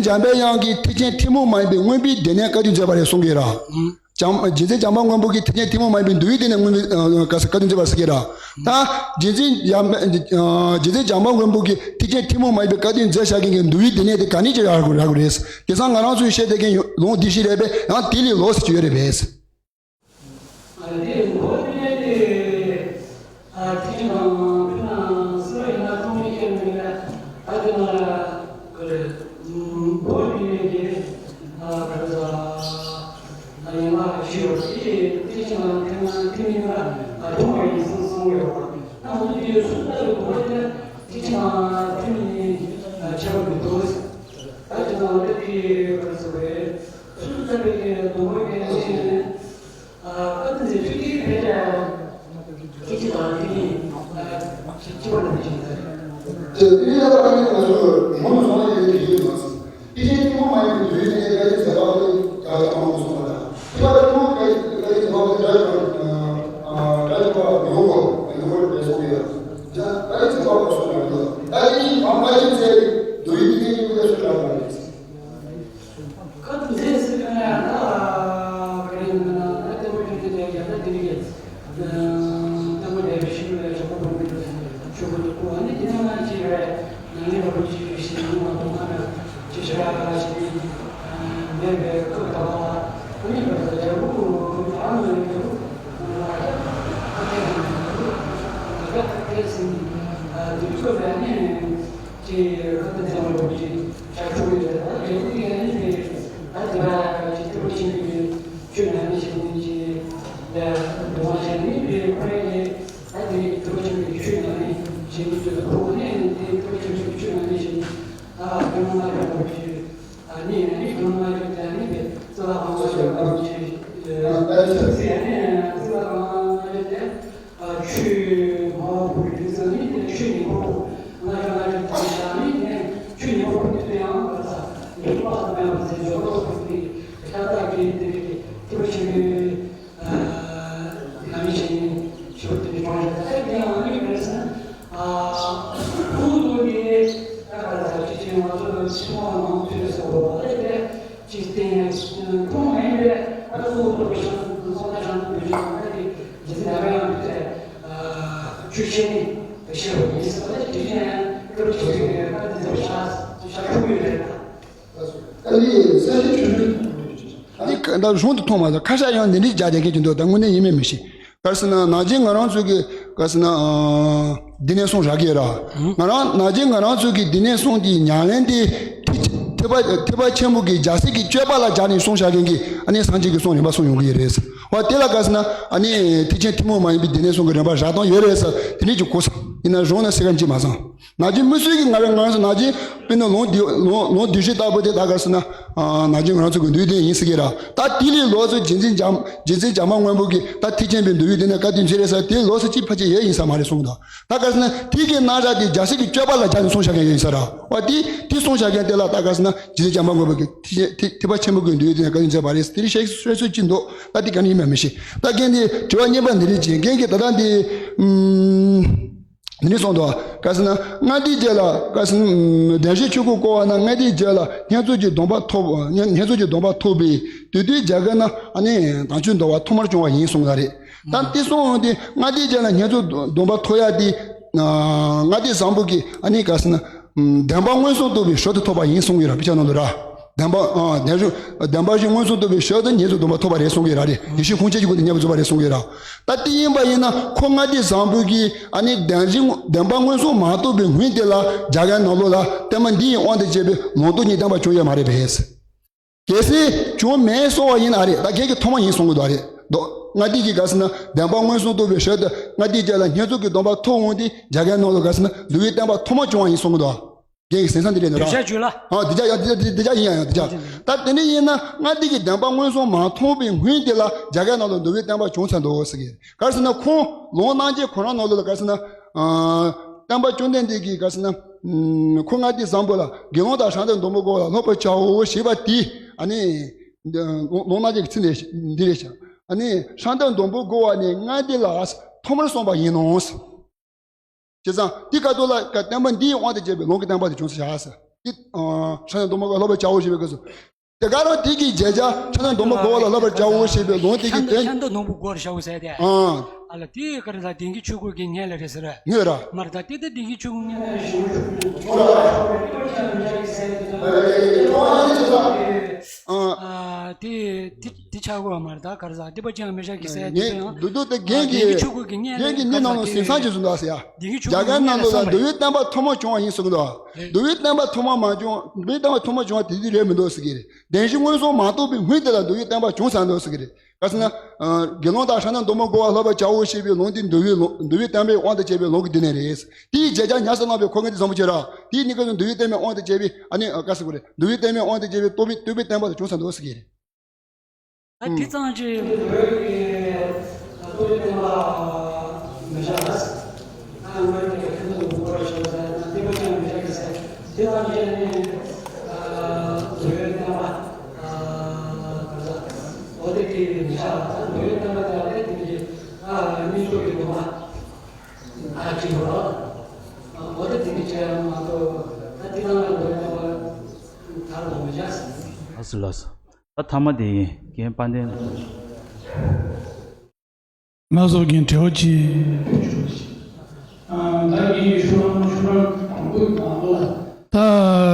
མཚན་འཇམ་པའི་དབྱངས་ཀྱིས་ཐེག་ཆེན་ཐུན་མོང་མ་ཡིན་པའི་མངོན་པའི་སྡེ་སྣོད་བཀའ་དྲིན་མཛད་པ་རེད་གསུང་གི་ར། འཇམ་རྗེ་བཙུན་བྱམས་པ་མགོན་པོ་གིས་ཐེག་ཆེན་ཐུན་མོང་མ་ཡིན་པའི་མདོ་ཡི་སྡེ་སྣོད་མངོན་པའི་ཨ་བཀའ་བཀའ་དྲིན་མཛད་པ་ཟེར་གྱི་ར། ད་རྗེ་བཙུན་འཇམ་པ་ཨ་རྗེ་བཙུན་བྱམས་པ་མགོན་པོ་གིས་ཐེག་ཆེན་ཐུན་མོང་མ་ཡིན་པའི་བཀའ་དྲིན་མཛད་བཞག་མཁན་གྱི་མདོ་ཡི་སྡེ་སྣོད་དེ་ག་ནས་ཅིག་ཡར་དགོས་ར་དགོས་རེད། དེང་སང་ང་རང་ཚོས་བཤད་བསྡད་མཁན་ཡོ་ལུང་བདེ་བཞི་རེད་པས། ཡང་དེ་ལས་ལོགས་སུ་ཅིག་ཡོད་རེད་པས། ཨ་དེ་མདོ་སྡེ་སྣོད་དེ། ཨ་ཐེག་ཆེན་དང་ཐུན་དང་གསུམ་ཡིན་ན་ཐུན་མོང་མ་ཡིན་པའི་ད་དེ་ནང་ལ་ག་རེ། མདོ་སྡེ་སྣོད་ཀྱི་ཨ་ག་རེ་ཟ། ཨ་ཡན་ལག་བཞི་ཡོད་པ་དེ་ཐེག་ཆེན་དང་ཐུན་མོང་ཐུན་མིན་ལ་ཨ་ཐུན་མོང་ཡིན་གསུངས་གསུངས་ཡོད་པ། ད་འོ་དེ་སོ་སོ་ལྟ་བུའི་དགོངས་པ་དེ་ཐེག་ཆེན་དང་ཐུན་མིན་ནི་ཁྱད་པར་མི་འདུག་ད་དེ་ནང་ལ་དེ་ག་རེ་ཟ་བས་སོ་སོ་ལྟ་བུའི་དགོངས་པ་གལ་ཆེན། ཨ་ཨ་ཏི་ཟེར་ཚུལ་གྱིས་ཕལ་ཆེར་ཁྱེད་ཀྱི་དང་དེ་ནི་ཨ་ཁྱེད་ཀྱི་བར་ལ་ཕྱིན་ཚར། དེ་ཡིན་ན་ད་ནི་ང་ཚོ་ངོ་མ་སོང་ཡོད་དེ་ཡིན་མ་སོང་། ཨ་ནི་ཁོང་ཚོ་ནི་ད་ག་ལ་ཅི་ཅི་ང་ཚོ་ཚོང་ནང་དུ་སོགས་པ་ཨ་ནི་ཅི་སྟེང་ཁོང་མེད་པའི་ཨ་ནི་ཚོགས་འདུ་ཤང་ཚོགས་པ་ཤང་དུ་ཡོད་ཨ་ནི་ཇི་ལྟར་ཡང་དེ་ཆོས་ཆེན་ནི་ཤེས་པ་ཡིན་ཟེར་བ་ཅི་ཅི་ཡང་སྐབས་ཅིག་ཨ་ནི་དེ་ཚོ་ཤ་ཤ་ཁུག་ཡོད་རེད། ད་ནི་ས་གཞི་ཆུ་ཆུ་འདི་ད་གཞུང་དུ་མཐོང་མ་ཐག་ཁ་ཤས་ཡང་འདི་འདྲའི་རྒྱ་རྒྱ་གི་ཀྱི་འདུག་ད་དངོས་གནས་ཡིན་མིན་མི་ཤེས། ག་རེ་ཟེར་ན་ནག་ཅིག་ང་རང་ཚོ་གི་ག་རེ་ཟེར་ན་འདི་ནས་སོང་རག་གི་ར། ང་རང་ནག་ཅིག་ང་རང་ཚོ་གི་འདི་ནས་སོང་དེ་ཉམས་ལེན་དེ་ཐེག་པ་ཐེག་པ་ཆེན་པོ་གི་རྒྱལ་སྲས་ཀྱི་སྤྱོད་པ་ལ་སྦྱར་ནས་སོང་བཞག་མཁན་གྱི་ཨ་ནི་སངས་རྒྱས་ཀྱི་གསུང་རིམ་པ་གསུང་ཡོང་གི་ཡོད་རེད། འོ་དེ་ལ་ག་རེ་ཟེར་ན་ཨ་ནི་ཐེག་ཆེན་ཐུན་མོང་མ་ཡིན་པའི་འདི་ནས་སོང་གི་རིམ་པ་རག་སྟངས་ཡོད་རེད་ཟེར་དེ་ནས་ཀྱི་གོ་ས་ཡིན་ན་རང་ན་སེ་ག་འཇིག་མ་སོང་། ནག་ཅིག་མི་སུས་ཀྱིས་ང་རང་ང་རང་ཚོ་ནག་ཅིག་དཔེར་ན་ལུང་བསྡུ་ལུང་ལུང་བསྡུ་ཤེས་ལྟ་བུ་དེ་ད་ག་རེ་ཟེར་ན་ནག་ཅིག་ང་རང་ཚོ་གི་འདུལ་བསྟན་ཡིན་ཟེར་གི་ར། ད་དེ་ལས་ལོགས་སུ་རྗེ་བཙུན་འཇམ་རྗེ་བཙུན་བྱམས་པ་མགོན་པོ་གིས་ད་ཐེག་ཆེན་པའི་འདུལ་བའི་སྟེང་ནས་བཀའ་དྲིན་ཆེ་རེད་ཟེར་དེ་ལོགས་སུ་ཅིག་ཕལ་ཆེར་ཡོད་ཡིན་ས་མ་རེད་གསུངས་འདུག་ད་ག་རེ་ཟེར་ན་དེ་གི་རྣམ་གཞག་དེ་རྒྱལ་སྲས་ཀྱི་སྤྱོད་པ་ལ་སྦྱར་ནས་གསུངས་བཞག་མཁན་ཡོད་ཡིན་ས་ར། བ་དེ་དེ་གསུངས་བཞག་མཁན་དེ་ལ་ད་ག་རེ་ཟེར་ན་རྗེ་བཙུན་བྱམས་པ་མགོན་པོ་གིས་ཐེག་ཆེན་ཐེག་ཐེག་པ་ཆེན་པོ་གི་འདུལ་བའི་སྟེང་ནས་བཀའ་དྲིན་ཆེ་བ་རེད་ཟེར་དེ་རིགས་བཤད་བཤད་སྲོལ་ཅིག་འདུག་ད་དེ་ག་ནས་ཡིན་མིན་མི་ཤེས། ད་རྒན་དེ་དྲི་བ་གཉིས་པ་འདི་རེད་ཅེས་རྒན་གྱིས་ད་ལྟ་འདི་ཨུམ། འདི་ནས་གསུངས་འདུག་ག་ཟེར་ན་ལྔ་སྡེའི་རྗེས་ལ་ག་ཟེར་ན་བདེན་བཞིའི་ཆོས་སྐུ་བསྐོར་བ་ན་ལྔ་སྡེའི་རྗེས་ལ་བསྙེན་རྫོགས་ཀྱི་སྡོམ་པ་ཐོབ་བསྙེན་བསྙེན་རྫོགས་ཀྱི་སྡོམ་པ་ཐོབ་པས་དེ་དུས་རྒྱ་གར་ན་ཨ་ནི་དམ་ཆོས་འདུལ་བ་ཐོག་མར་བྱུང་བ་ཡིན་གསུངས་ཡོད་རེད། ད་འདི་གསུངས་འོང་དུས་ལྔ་སྡེའི་རྗེས་ལ་བསྙེན་རྫོགས་སྡོམ་པ་ཐོབ་ཡ་དེ་ལྔ་སྡེ་བཟང་པོ་གི་ཨ་ནི་ག་ཟེར་ན་བདེན་པ་མངོན་སུམ་རྟོགས་པའི་ཞོར་དུ་ཐོབ་པ་ཡིན་གསུངས་ཡོད་ར་དཔེ་ཆ་ནང་དུ་ར། བདེན་པ་ཨ་བདེན་བཞི་བདེན་པ་བཞི་མངོན་སུམ་རྟོགས་པའི་ཞོར་དུ་བསྙེན་རྫོགས་སྡོམ་པ་ཐོབ་པ་རེད་གསུང་གི་ར་རེད། ཡེ་ཤེས་ཁུངས་སྐྱེལ་གྱི་སྒོ་ནས་མཉམ་པོ་རྫོགས་པ་རེད་གསུང་གི་ར། ད་དེ་ཡིན་པ་ཡིན་ན་ཁོ་ལྔ་སྡེ་བཟང་པོ་གིས་ཨ་ནི་བདེན་བཞི་བདེན་པ་མངོན་སུམ་མ་རྟོགས་པའི་སྔོན་དེ་ལ་རྒྱ་གར་ནང་ལོགས་ལ་བསྟན་པ་འདི་ཡི་དབང་དུ་བྱས་པའི་ལུང་རྟོགས་གཉིས་བསྟན་པ་བྱུང་ཡོད་མ་རེད་པས། གལ་སྲིད་བྱུང་མེད་གསུང་བ་ཡིན་ན་རེད། ད་རྒན་གྱིས་ཐོག་མ་ཡིན་གསུང་གི་འདུག་རེད་དོ། ལྔ་སྡེ་གིས་ག་ཟེར་ན་བདེན་པ་མངོན་སུམ་རྟོགས་པའི་ཞོར་དུ་ལྔ་སྡེ་བརྒྱད་ལ་བསྙེན་རྫོགས་ཀྱི་སྡོམ་པ་ཐོབ་འོང་དུས་རྒྱ་གར་ནང་ལོགས་ག་ཟེར་ན་འདུལ་བའི་བསྟན་པ་ཐོག་མ་བྱུང་བ་ཡིན་གསུང་གི་འདུག་རྒན་གྱི་སེམས་བསམ་འདི་རེད་ནོ་ར། དེ་ཆ་བརྗོད་ལ། ཨ་དེ་ཆ་ཡ་དེ་ཆ་དེ་ཆ་ཡིན་ཡ་ཡང་དེ་ཆ། ད་དེ་འདྲ་ཡིན་ན་ལྔ་སྡེ་གི་བདེན་པ་མངོན་སུམ་མ་མཐོང་བའི་སྔོན་དེ་ལ་རྒྱ་གར་ནང་ལ་འདུལ་བའི་བསྟན་པ་བྱུང་ཚར་འདུག་ཟེར་གི། ག་རེ་ཟེར་ན་ཁོང་ལུང་གནང་རྗེས་ཁོ་རང་ནང་ལོགས་ལ་ག་རེ་ཟེར་ན། ཨ་བསྟན་པ་བཅོམ་ལྡན་འདས་ཀྱིས་ག་རེ་ཟེར་ན། ཁོ་ལྔ་སྡེ་བཟང་པོ་ལ་དགེ་སློང་དང་ཧྲང་ཏེ་སྡོང་པོ་བསྐོར་བ་ལ་སློབ་པར་བྱའོ་ཞེས་པ་དེ་ཨ་ནི། ལུང་གནང་རྗེས་ཀྱི་ཚིག་འདི་འདི་རེད་ཤག་ཨ་ནི་ཧྲང་ཏེ་སྡོང་པོ་བསྐོར་བ་ནི་ལྔ་སྡེ་ལ་ཐོག་མར་གསུངས་པ་ཡིན་ནོ། བྱས་ཙང་དེ་ཁ་ཐུག་ལ་བསྟན་པ་འདིའི་དབང་དུ་བྱས་པའི་ལུང་གི་བསྟན་པ་དེ་བྱུང་ས་བཞག་ཟེར། དེ་ཧྲང་ཏེ་སྡོང་པོ་བསྐོར་བ་ལ་སློབ་པར་བྱའོ་ཞེས་པའི་སྐབས་སུ། དེ་ག་རང་དེ་གི་བྱེད་བྱ་ཧྲང་ཏེ་སྡོང་པོ་བསྐོར་བ་ལ་སློབ་པར་བྱའོ་ཞེས་པའི་ལུང་དེ་གི་དོན། ཧྲང་ཏེ་སྡོང་པོ་བསྐོར་བྱའོ་ཟེར་ཏེ། ཨང་། ཨ་ལ་དེ་ག་རེ་ཟེར་བདེན་བཞིའི་ཆོས་སྐུ་གི་སྔོན་ལ་རེད་ཟེར། སྔོན་ར། མར་ད་དེ་ད་བདེན་བཞིའི་ཆོས་སྐུ་སྔོན་ལ་རེད་ཟེར། ཨང་། ཨ་དེ་དེ་དེ་ཆགས་དགོས་མ་རེད། ད་ག་རེ་ཟེར་དེ་པ་ཅང་མི་ཤག་གི་ཟེར་དེ་ཡང་། ལུགས་ལྡོག་དེ་རྒན་གྱི་རྒན་གྱི་སྙན་ནང་ལ་ཟིན་སང་ཅིག་གསུངས་འདུག་ཟེར་ཡ། རྒྱ་གར་ནང་ལོགས་ལ་འདུལ་བའི་བསྟན་པ་ཐོག་མ་བྱུང་བ་ཡིན་གསུངས་འདུག་འདུལ་བའི་བསྟན་པ་ཐོག་མ་མ་བྱུང་འདུལ་བའི་བསྟན་པ་ཐོག་མ་བྱུང་བ་དེ་དུས་རེད་མི་འདུག་ཟེར་གི་རེད། བདེན་བཞི་མངོན་སུམ་མ་རྟོགས་པའི་སྔོན་དེ་ལ་འདུལ་བའི་བསྟན་པ་བྱུང་ཚར་འདུག་ཟེར་གི་རེད། ག་ཟེར་ན། དགེ་སློང་དག་ཧྲང་ཏེ་སྡོང་པོ་བསྐོར་བ་ལ་སློབ་པར་བྱའོ་ཞེས་པའི་ལུང་དེ་འདུལ་བའི་ལུང་འདུལ་བའི་བསྟན་པའི་དབང་དུ་བྱས་པའི་ལུང་གི་འདི་ནས་རེད། དེའི་བྱེད་བྱ་ཉམས་སུ་བླངས་པའི་ཁོ་ལྔ་སྡེ་བཟང་པོ་ཁྱེད་རང་དེའི་གནས་སྐབས་སུ་འདུལ་བའི་བསྟན་པའི་དབང་དུ་བྱས་པའི་ཨ་ནི་ག་ཟེར་དགོས་རེད། འདུལ་བའི་བསྟན་པའི་དབང་དུ་བྱས་པའི་རྟོགས་པའི་རྟོགས་པའི་བསྟན་པ་དེ་བྱུང་ཚར་འདུག་ཟེར་གི་རེད། ད་དེ་ཙམ་གྱིས། ཨ་ལ་ལགས་སོ། ད་ཐ་མ་དེ་ཡིན་རྒན་དཔལ་ལྡན། ལགས་སོ་རྒན་དྲི་བ་ཅི། ད་རྒན་ཡོད་ཤོག་ལམ་ཤོག་ལམ་དང་པོ་དང་པོ་ལ། ད།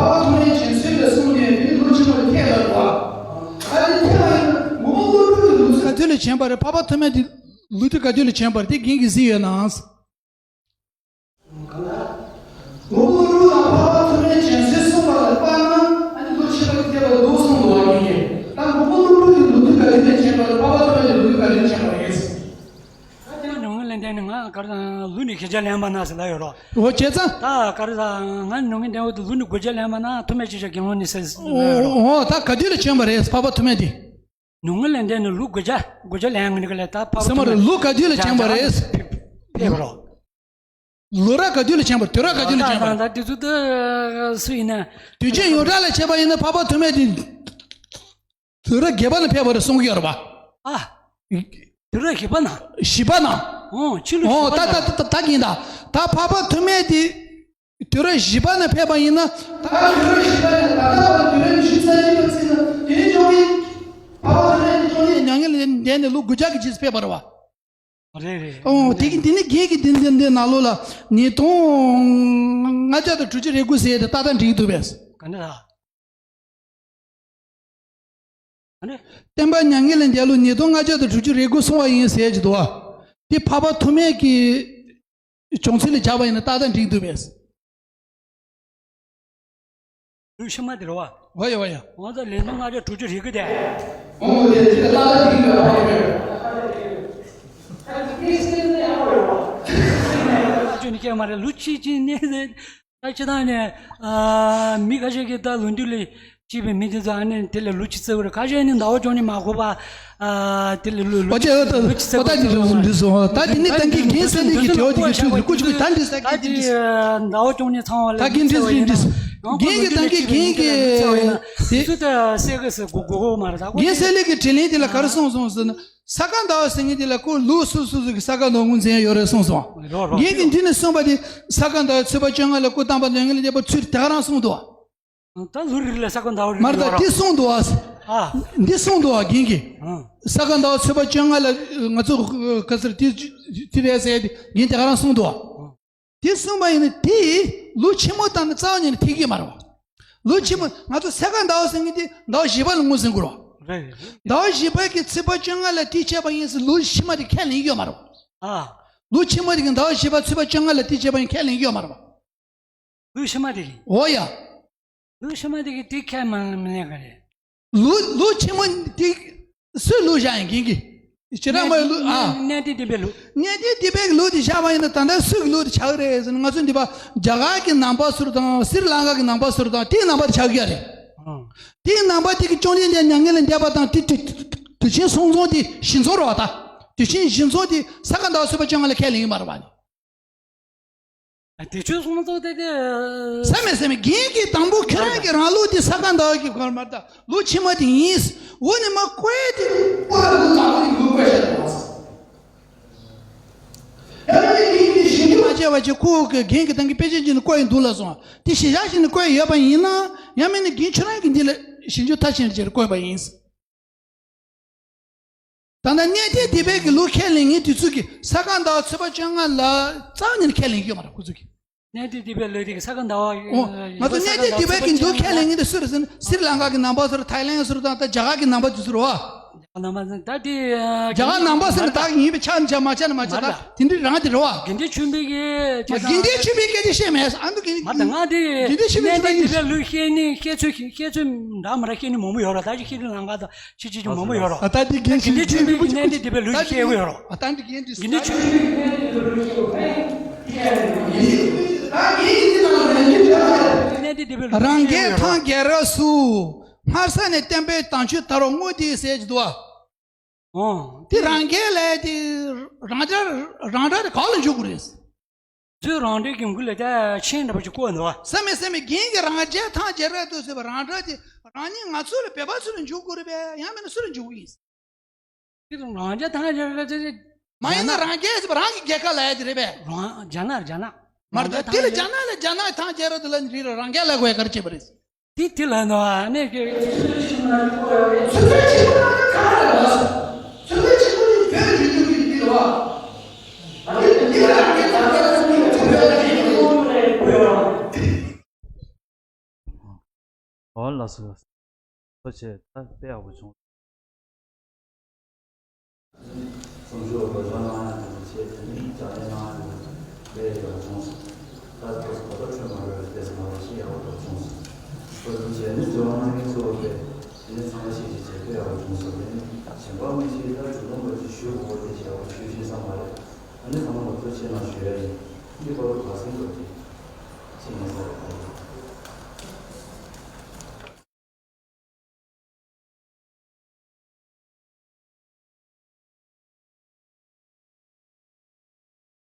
འཕགས་པ་ཐོགས་མེད་རྒྱལ་མཚན་ལ་གསུངས་ནས་དེ་ལུགས་ཆེན་པོ་ལ་ཐེག་ལ་འགྲོ་བ། ཨ་ནི་ཐེག་པ་ཡིན་ན་མགོན་པོ་ཀླུ་སྒྲུབ་ཀྱི་ལུགས་ག་དུས་ལ་བྱོན་པ་རེད། འཕགས་པ་ཐོགས་མེད་དེ་ལོ་དུས་ག་དུས་ལ་བྱོན་པ་རེད། དེ་རྒན་གྱིས་གཟིགས་ཡོད་ན། མགོན་པོ་ཀླུ་སྒྲུབ་དང་འཕགས་པ་ཐོགས་མེད་རྒྱལ་མཚན་གསུམ་པ་ལ་དཔག་ན་ཨ་ནི་ལོ་ཆེན་པོ་ལ་ཐེག་པ་འདུག་གསུངས་འདུག་བ། རྒན་གྱིས་ད་མགོན་པོ་ཀླུ་སྒྲུབ་ཀྱི་ལོ་དུས་ག་དུས་ལ་བྱོན་པ་རེད། འཕགས་པ་ཐོགས་མེད་ཀྱི་ལོ་དུས་ག་དུས་ལ་བྱོན་པ་རེད། ད་ནོར་ངན་ལེགས་ལྡན་ནི་ང་ག་རེ་ཟ་ལུག་ནི་བཞི་བརྒྱ་ལེན་པ་ན་ཟེར་ལབ་ཡོད་རོ། འོ་བྱས་ཙང་། ད་ག་རེ་ཟ་ང་ནོར་ངན་ལྡན་འོ་དེ་ལུག་ནི་དགུ་བརྒྱ་ལེན་པ་ན་ཐོགས་མེད་ཅིག་ཤོག་དགེ་སློང་ནི་ཟེར་ལབ་ཡོད་རོ། འོ་ད་ག་དུས་ལ་བྱོན་པ་རེད་འཕགས་པ་ཐོགས་མེད་དེ། ནོར་ངན་ལེགས་ལྡན་ནི་ལུག་དགུ་བརྒྱ་དགུ་བརྒྱ་ལེན་ངེས་ནི་ག་ལས་ད་འཕགས་པ་ཟེར་མ་ཐོགས་མེད་རེད། ལུག་ག་དུས་ལ་བྱོན་པ་རེད། ཕེབས་རོ། ལོ་རབས་ག་དུས་ལ་བྱོན་པ། དུས་རབས་ག་དུས་ལ་བྱོན་པ། ད་ད་དེ་ཚོ་ད་སུ་ཡིན་ན། དུས་ཆེན་ཡོངས་གྲགས་ལ་བྱས་པ་ཡིན་ན་འཕགས་པ་ཐོགས་མེད་དེ། དུས་རབས་བརྒྱད་པ་ལ་ཕེབས་པ་རེད་གསུང་གི་ཡོད་རེད་པ། ཨ། དུས་རབས་བཞི་པ་ན། བཞི་པ་ན། ཨོ་ཕྱི་ལོ་ཨོ་བཞི་པ་ད་ན། ད་ད་ད་ད་གིན་ད། ད་འཕགས་པ་ཐོགས་མེད་དེ། དུས་རབས་བཞི་པ་ན་ཕེབས་པ་ཡིན་ན། ད་དུས་རབས་བཞི་པ་ནས་ད་ལྟ་བར་དུས་རབས་ཉི་ཤུ་རྩ་གཅིག་པ་ཚུད་ན་དེ་ནི་བཅོམ་ལྡན། འཕགས་པ་ཐོགས་མེད་དེ་བཅོམ་ལྡན་མྱ་ངན་ལས་འདས་ནས་ལོ་དགུ་བརྒྱ་གི་རྗེས་སུ་ཕེབས་པ་རེད་པ། རེད་རེད། ཨོ་དེ་གི་འདི་ནི་རྒན་གྱི་འདི་འདི་འདི་ནང་ལོགས་ལ་ཉིས་སྟོང་ལྔ་བརྒྱ་དང་དྲུག་ཅུ་རེ་དགུ་ཟེར་ཡས་དེ་ཏག་ཏག་འགྲིག་འདུག་པས། ག་འདྲ་ལ། ཨ་ནི། བསྟན་པ་མྱ་ངན་ལས་འདས་ལོ་ཉིས་སྟོང་ལྔ་བརྒྱ་དང་དྲུག་ཅུ་རེ་དགུ་སོང་བ་ཡིན་ཟེར་གྱི་འདུག་པ། དེ་འཕགས་པ་ཐོགས་མེད་ཀྱི་བྱུང་ཚུལ་ལ་སྦྱར་བ་ཡིན་ན་ཏག་ཏག་འགྲིག་འདུག་པས། ལུག་ཕྱི་མ་དེ་རེད་པ། ཝ་ཡ་ཝ་ཡ། འོ་ད་ལན་སྟོང་ལྔ་བརྒྱ་དྲུག་ཅུ་རེ་དགུ་དེ། ཨོ་དེ་དེ་ལྟ་ལ་དེ་ཡོད་པ་རེད། ཅུ་ནི་སྐྱེ་མ་རེད། ལུག་ཕྱི་ཅི་ནས་ད་སྤྱི་བཏང་ནས་ཨ་མི་ཁ་ཤས་ཀྱིས་ད་ལོ་འདི་ལས་སྐྱེས་པའི་མི་དེ་ཚོ་ཨ་ནི་དེ་ལས་ལུག་ཕྱི་བརྩི་བ་རེད། ཁ་ཤས་ནི་ཟླ་བ་བཅུ་གཉིས་མ་འགོར་བ། ཨ་དེ་ལས་ལུག་ལུག་ཨོ་ཅེ་ཨོ་ད་ལུག་ཕྱི་བརྩི་བ་ཨོ་ད་འདི་འདི་སོང་ད་འདི་ནི་ད་འདི་རྒན་གསལ་ལེ་གི་དེའོ་དེ་གི་ཚུལ་ལུག་ཀུ་ཅུ་ཀུ་ད་འདི་ས་ད་གི་འདི་འདི་ཟླ་བ་བཅུ་གཉིས་ཚང་བ་ལ་ད་གི་འདི་འདི་འདི་རྒན་གི་ད་གི་རྒན་གི་དེ་ཚོ་ད་སེ་གི་སེ་གོ་གོ་མ་རེད། ད་གོ་རྒན་གསལ་ལེ་གི་དྲིས་ལན་དེ་ལ་ག་རེ་གསུངས་སོང་ཟེར་ན། ས་ག་ཟླ་བ་ཟེར་མཁན་དེ་ལ་ཁོ་ལུག་སུ་སུ་སུ་གི་ས་ག་ཟླ་བ་ངོས་འཛིན་ཡོད་རེད་གསུངས་སོང་། རེད་རེད། རྒན་གྱིས་འདི་ནས་གསུངས་པ་དེ་ས་ག་ཟླ་བའི་ཚེས་པ་བཅོ་ལྔ་ལ་སྐུ་བལྟམས་པ་ལོ་ངན་ལས་འདས་པ་ཚུལ་དེ་ག་རང་གསུངས་འདུག་པ། ད་ལུག་རིགས་ལ་ས་ག་ཟླ་བ་རིགས་མར་ཡོད་ད་རེད། དེ་གསུངས་འདུག་པ། ཨ། འདི་གསུངས་འདུག་བ་རྒན་གྱིས། ཨ། ས་ག་ཟླ་བ་ཚེས་པ་བཅོ་ལྔ་ལ་ང་ཚོ་ག་ཟེར་དེ་དེ་རེད་ཟེར་ཏེ་རྒན་དེ་ག་རང་གསུངས་འདུག་བ། ཨ། དེ་གསུངས་པ་ཡིན་ན་དེ་ལོ་ཕྱི་མ་དང་ནི་རྩ་བ་ཉིད་ནས་འཐད་ཀྱི་མ་རེད་བ། ལོ་ཕྱི་མ་ང་ཚོ་ས་ག་ཟླ་བ་ཟེར་མཁན་དེ་ཟླ་བ་བཞི་པ་ལ་ངོས་ཟིན་དགོས་རེད་བ། རེད་རེད། ཟླ་བ་བཞི་པ་གི་ཚེས་པ་བཅོ་ལྔ་ལ་དེ་བྱས་པ་ཡིན་ཟེར་ལོ་ཕྱི་མ་དེ་ཁས་ལེན་གྱི་ཡོད་མ་རེད་བ། ཨ། ལོ་ཕྱི་མ་དེ་གི་ཟླ་བ་བཞི་པ་ཚེས་པ་བཅོ་ལྔ་ལ་དེ་བྱས་པ་ཡིན་ཁས་ལེན་གྱི་ཡོད་མ་རེད་བ། ལུག་ཕྱི་མ་དེ་གི། འོ་ཡ། ལུག་ཕྱི་མ་དེ་གི་དེ་ཁས་མ་མི་ལེན་ག་རེད། ལུག་ལུག་ཕྱི་མ་དེ་སུས་ལུག་བཞག་ཡིན་གིན་གི། ཅི་ར་མ་ཡི་ལུག་ཨ། གནས་བརྟན་བསྟན་པའི་ལུག་གནས་བརྟན་བསྟན་པའི་ལུག་དེ་བཞག་པ་ཡིན་ན་ད་ལྟ་སུ་གི་ལུག་དེ་ཆགས་རེད་ཟེར་ན། ང་ཚོ་འདི་པ་རྒྱ་གར་གི་ནང་པ་ཟུར་དང་སི་རི་ལང་ཀ་གི་ནང་པ་ཟུར་དང་དེའི་ནང་པ་དེ་ཆགས་ཀྱི་རེད། ཨང་། དེའི་ནང་པ་དེ་གི་བཅོམ་ལྡན་འདས་མྱ་ངན་ལས་འདས་པ་དང་དེ་དུས་དུས་ཆེན་སྲུང་བརྩི་དེ་བཞེས་ཚོགས་རེད་བ། ད་དུས་ཆེན་བཞེས་ཚོགས་དེ་ས་ག་ཟླ་བ་ཚེས་པ་བཅོ་ལྔ་ལ་ཁས་ལེན་གྱི་མ་རེད་བ་ནི། དེ་ཆོས་སོང་ཙང་དེ་དེ། ས་མེད་ས་མེད་རྒན་གྱིས་དང་པོ་ཁྱེད་རང་གི་རང་ལུགས་དེ་ས་ག་ཟླ་བ་གི་གོར་མ་ད་ལོ་ཕྱི་མ་དེ་ཡིན། འོ་ནི་མ་བཀོད་དེ་བཀོད་ལ་ལོ་ལ་ལོ་ཡིན་ལོ་བཀོད་བྱས་ལ། ཡང་ན་རྒན་གྱིས་ཞིབ་འཇུག་མ་བྱས་པ་ཅིག་ཁོ་གི་རྒན་གྱི་དང་གི་དཔེ་ཆ་ཅིག་ནི་བཀོད་ཡིན་འདུག་ལ་སོང་། དེ་གཞི་བཞག་བཞིན་ནི་བཀོད་ཡོད་པ་ཡིན་ན། ཡང་མིན་ན་རྒན་ཁྱེད་རང་གི་འདི་ལ་ཞིབ་འཇུག་མཐར་ཕྱིན་ཅིག་བཀོད་པ་ཡིན། ད་ལྟ་གནས་བརྟན་སྡིག་པའི་གི་ལུག་ཁས་ལེན་མཁན་དེ་ཚོ་གིས་ས་ག་ཟླ་བ་ཚེས་པ་བཅོ་ལྔ་ལ་རྩ་བ་ཉིད་ནས་ཁས་ལེན་གྱི་ཡོད་མ་རེད་ཁོ་ཚོ་གིས། གནས་བརྟན་སྡིག་པའི་ལུག་དེ་གི་ས་ག་ཟླ་བ། ཨོ། ང་ཚོ་གནས་བརྟན་སྡིག་པའི་གི་ལུག་ཁས་ལེན་མཁན་དེ་སུ་རེད་ཟེར་ན་སི་རི་ལང་ཀ་གི་ནང་པ་ཚོ་རེད། ཐའི་ལན་ཚོ་རེད། དང་ད་རྒྱ་གར་གི་ནང་པ་དེ་ཚོ་རེད་བ། རྒྱ་གར་ནང་པ་ཚོ་ད་དེ། རྒྱ་གར་ནང་པ་ཟེར་ན་ད་ཡིན་པའི་ཆ་ནི་ཆ་མ་ཆ་ནི་མ་ཆ། ད་དེ་འདྲའི་རང་དེ་རེད་བ། དགེ་འདུན་ཆོས་འཕེལ་གི་ཆ་དགེ་འདུན་ཆོས་འཕེལ་སྐད་ཆ་བཤད་མེད། ཨ་འདུག་གི་མ་ད་ང་དེ་དགེ་འདུན་ཆོས་འཕེལ་གནས་བརྟན་སྡིག་པའི་ལུག་བཤད་ནི་བཤད་ཚུལ་བཤད་ཚུལ་འདྲ་མི་འདྲ་བཤད་ནི་མང་པོ་ཡོད་ར། ད་ཅི་བཤད་ནི་ལང་ཀ་དང་། ཆི་ཆི་ཆི་མང་པོ་ཡོད་རོ། ཨ་ད་འདི་རྒན་དགེ་འདུན་ཆོས་འཕེལ་གྱི་གནས་བརྟན་སྡིག་པའི་ལུག་བཤད་ཡོད་རོ། ཨ་ད་འདི་རྒན་དགེ་འདུན་ཆོས་འཕེལ་གྱི་གནས་བརྟན་སྡིག་པའི་ལུག་བཤད་ཡོད་རོ། རང་རྒྱལ་ཐང་རྒྱལ་རབས་སུ་སྔར་ས་ནས་བསྟན་པའི་དམ་ཆོས་དར་བ་དངོས་དེ་ཟེར་གྱི་འདུག་བ། ཨོ། དེ་རང་རྒྱལ་ལས་དེ་རང་རྒྱལ་རང་རྒྱལ་དེ་ག་ལ་འཇུག་དགོས་རེད། ཚུལ་རང་འགྲེལ་གྱི་མགུལ་ལ་ད་ཆེན་འདྲ་པོ་ཅིག་བཀོད་འདུག་བ། ས་མེད་ས་མེད་རྒན་གྱི་རང་རྒྱལ་ཐང་རྒྱལ་རབས་དུ་ཟེར་བ་རང་རྒྱལ་དེ་རང་ཉིད་ང་ཚོ་ལ་བོད་པ་ཚོ་ལ་འཇུག་དགོས་རེད་པས། ཡང་མིན་ན་སུ་ལ་འཇུག་གི་ཡིན། དེ་རང་རྒྱལ་ཐང་རྒྱལ་རབས་དེ་མ་ཡིན་ན་རང་རྒྱལ་ཟེར་བ་རང་གི་རྒྱལ་ཁབ་ལ་ཡ་དེ་རེད་པས། རང་རྒྱ་ནག་རྒྱ་ནག་མར་ད་དེ་ལ་རྒྱ་ནག་ལ་རྒྱ་ནག་ཐང་རྒྱལ་རབས་དུ་ལ་རི་ལ་རང་རྒྱལ་ལ་དགོས་ག་རེ་བྱེད་པ་རེད། དེ་དེ་ལ་ནོ་ཨ་ནེ་གི། ཚོད་ལྟ་ཆེན་པོ་ལ་ག་རེ་ལ། ཚོད་ལྟ་ཆེན་པོ་ནི་བོད་རིགས་ཀྱི་འདི་ལ། ཨ་ནི་འདི་ལ་གི་ད་ལྟ་ཚོད་ལྟ་ཆེན་པོ་ལ་གི་བོད་རང་། ཨོ་ལགས་སོ། ཐུགས་རྗེ་ཆེ། ད་དཔེ་ཡག་པོ་བྱུང་། གསུང་ཆོས་སྒོ་སྦྱང་གནང་ཡག་དང་ཆེད་དུ་ནི་སྦྱང་ལས་གནང་ཡག་དེ་ལས་ཡག་བྱུང་སོང་། ད་ལྟ་གོ་བརྡ་འཕྲོད་མ་འགྲོ་བའི་དེ་ཚོ་མ་རེད། ཤེས་ཡག་པོ་བྱུང་སོང་། ཁོ་ཚོ་བྱས་ནས་འཛུལ་བ་གནང་མཁན་ཚོ་བས་དེ་ནས་ཚང་མ་ཤེས་ཤེས་བྱས་དཔེ་ཡག་པོ་བྱུང་སོང་། དེ་ནས་གཞན་པ་མི་ཤེས། ད་ཞུ་ལོང་པ་ཅིག་ཞུ་དགོས་པ་དེ་བྱས་པ་ཞུ་ཤེས་ས་མ་རེད། ཨ་ནི་ཚང་མ་ལ་ཐུགས་རྗེ་ཆེ་གནང་ཞུ་ཡ་ཡིན། འདི་བར་དུ་ག་སེང་སོགས་ཀྱིས་ཤེས་མ་ས་རེད།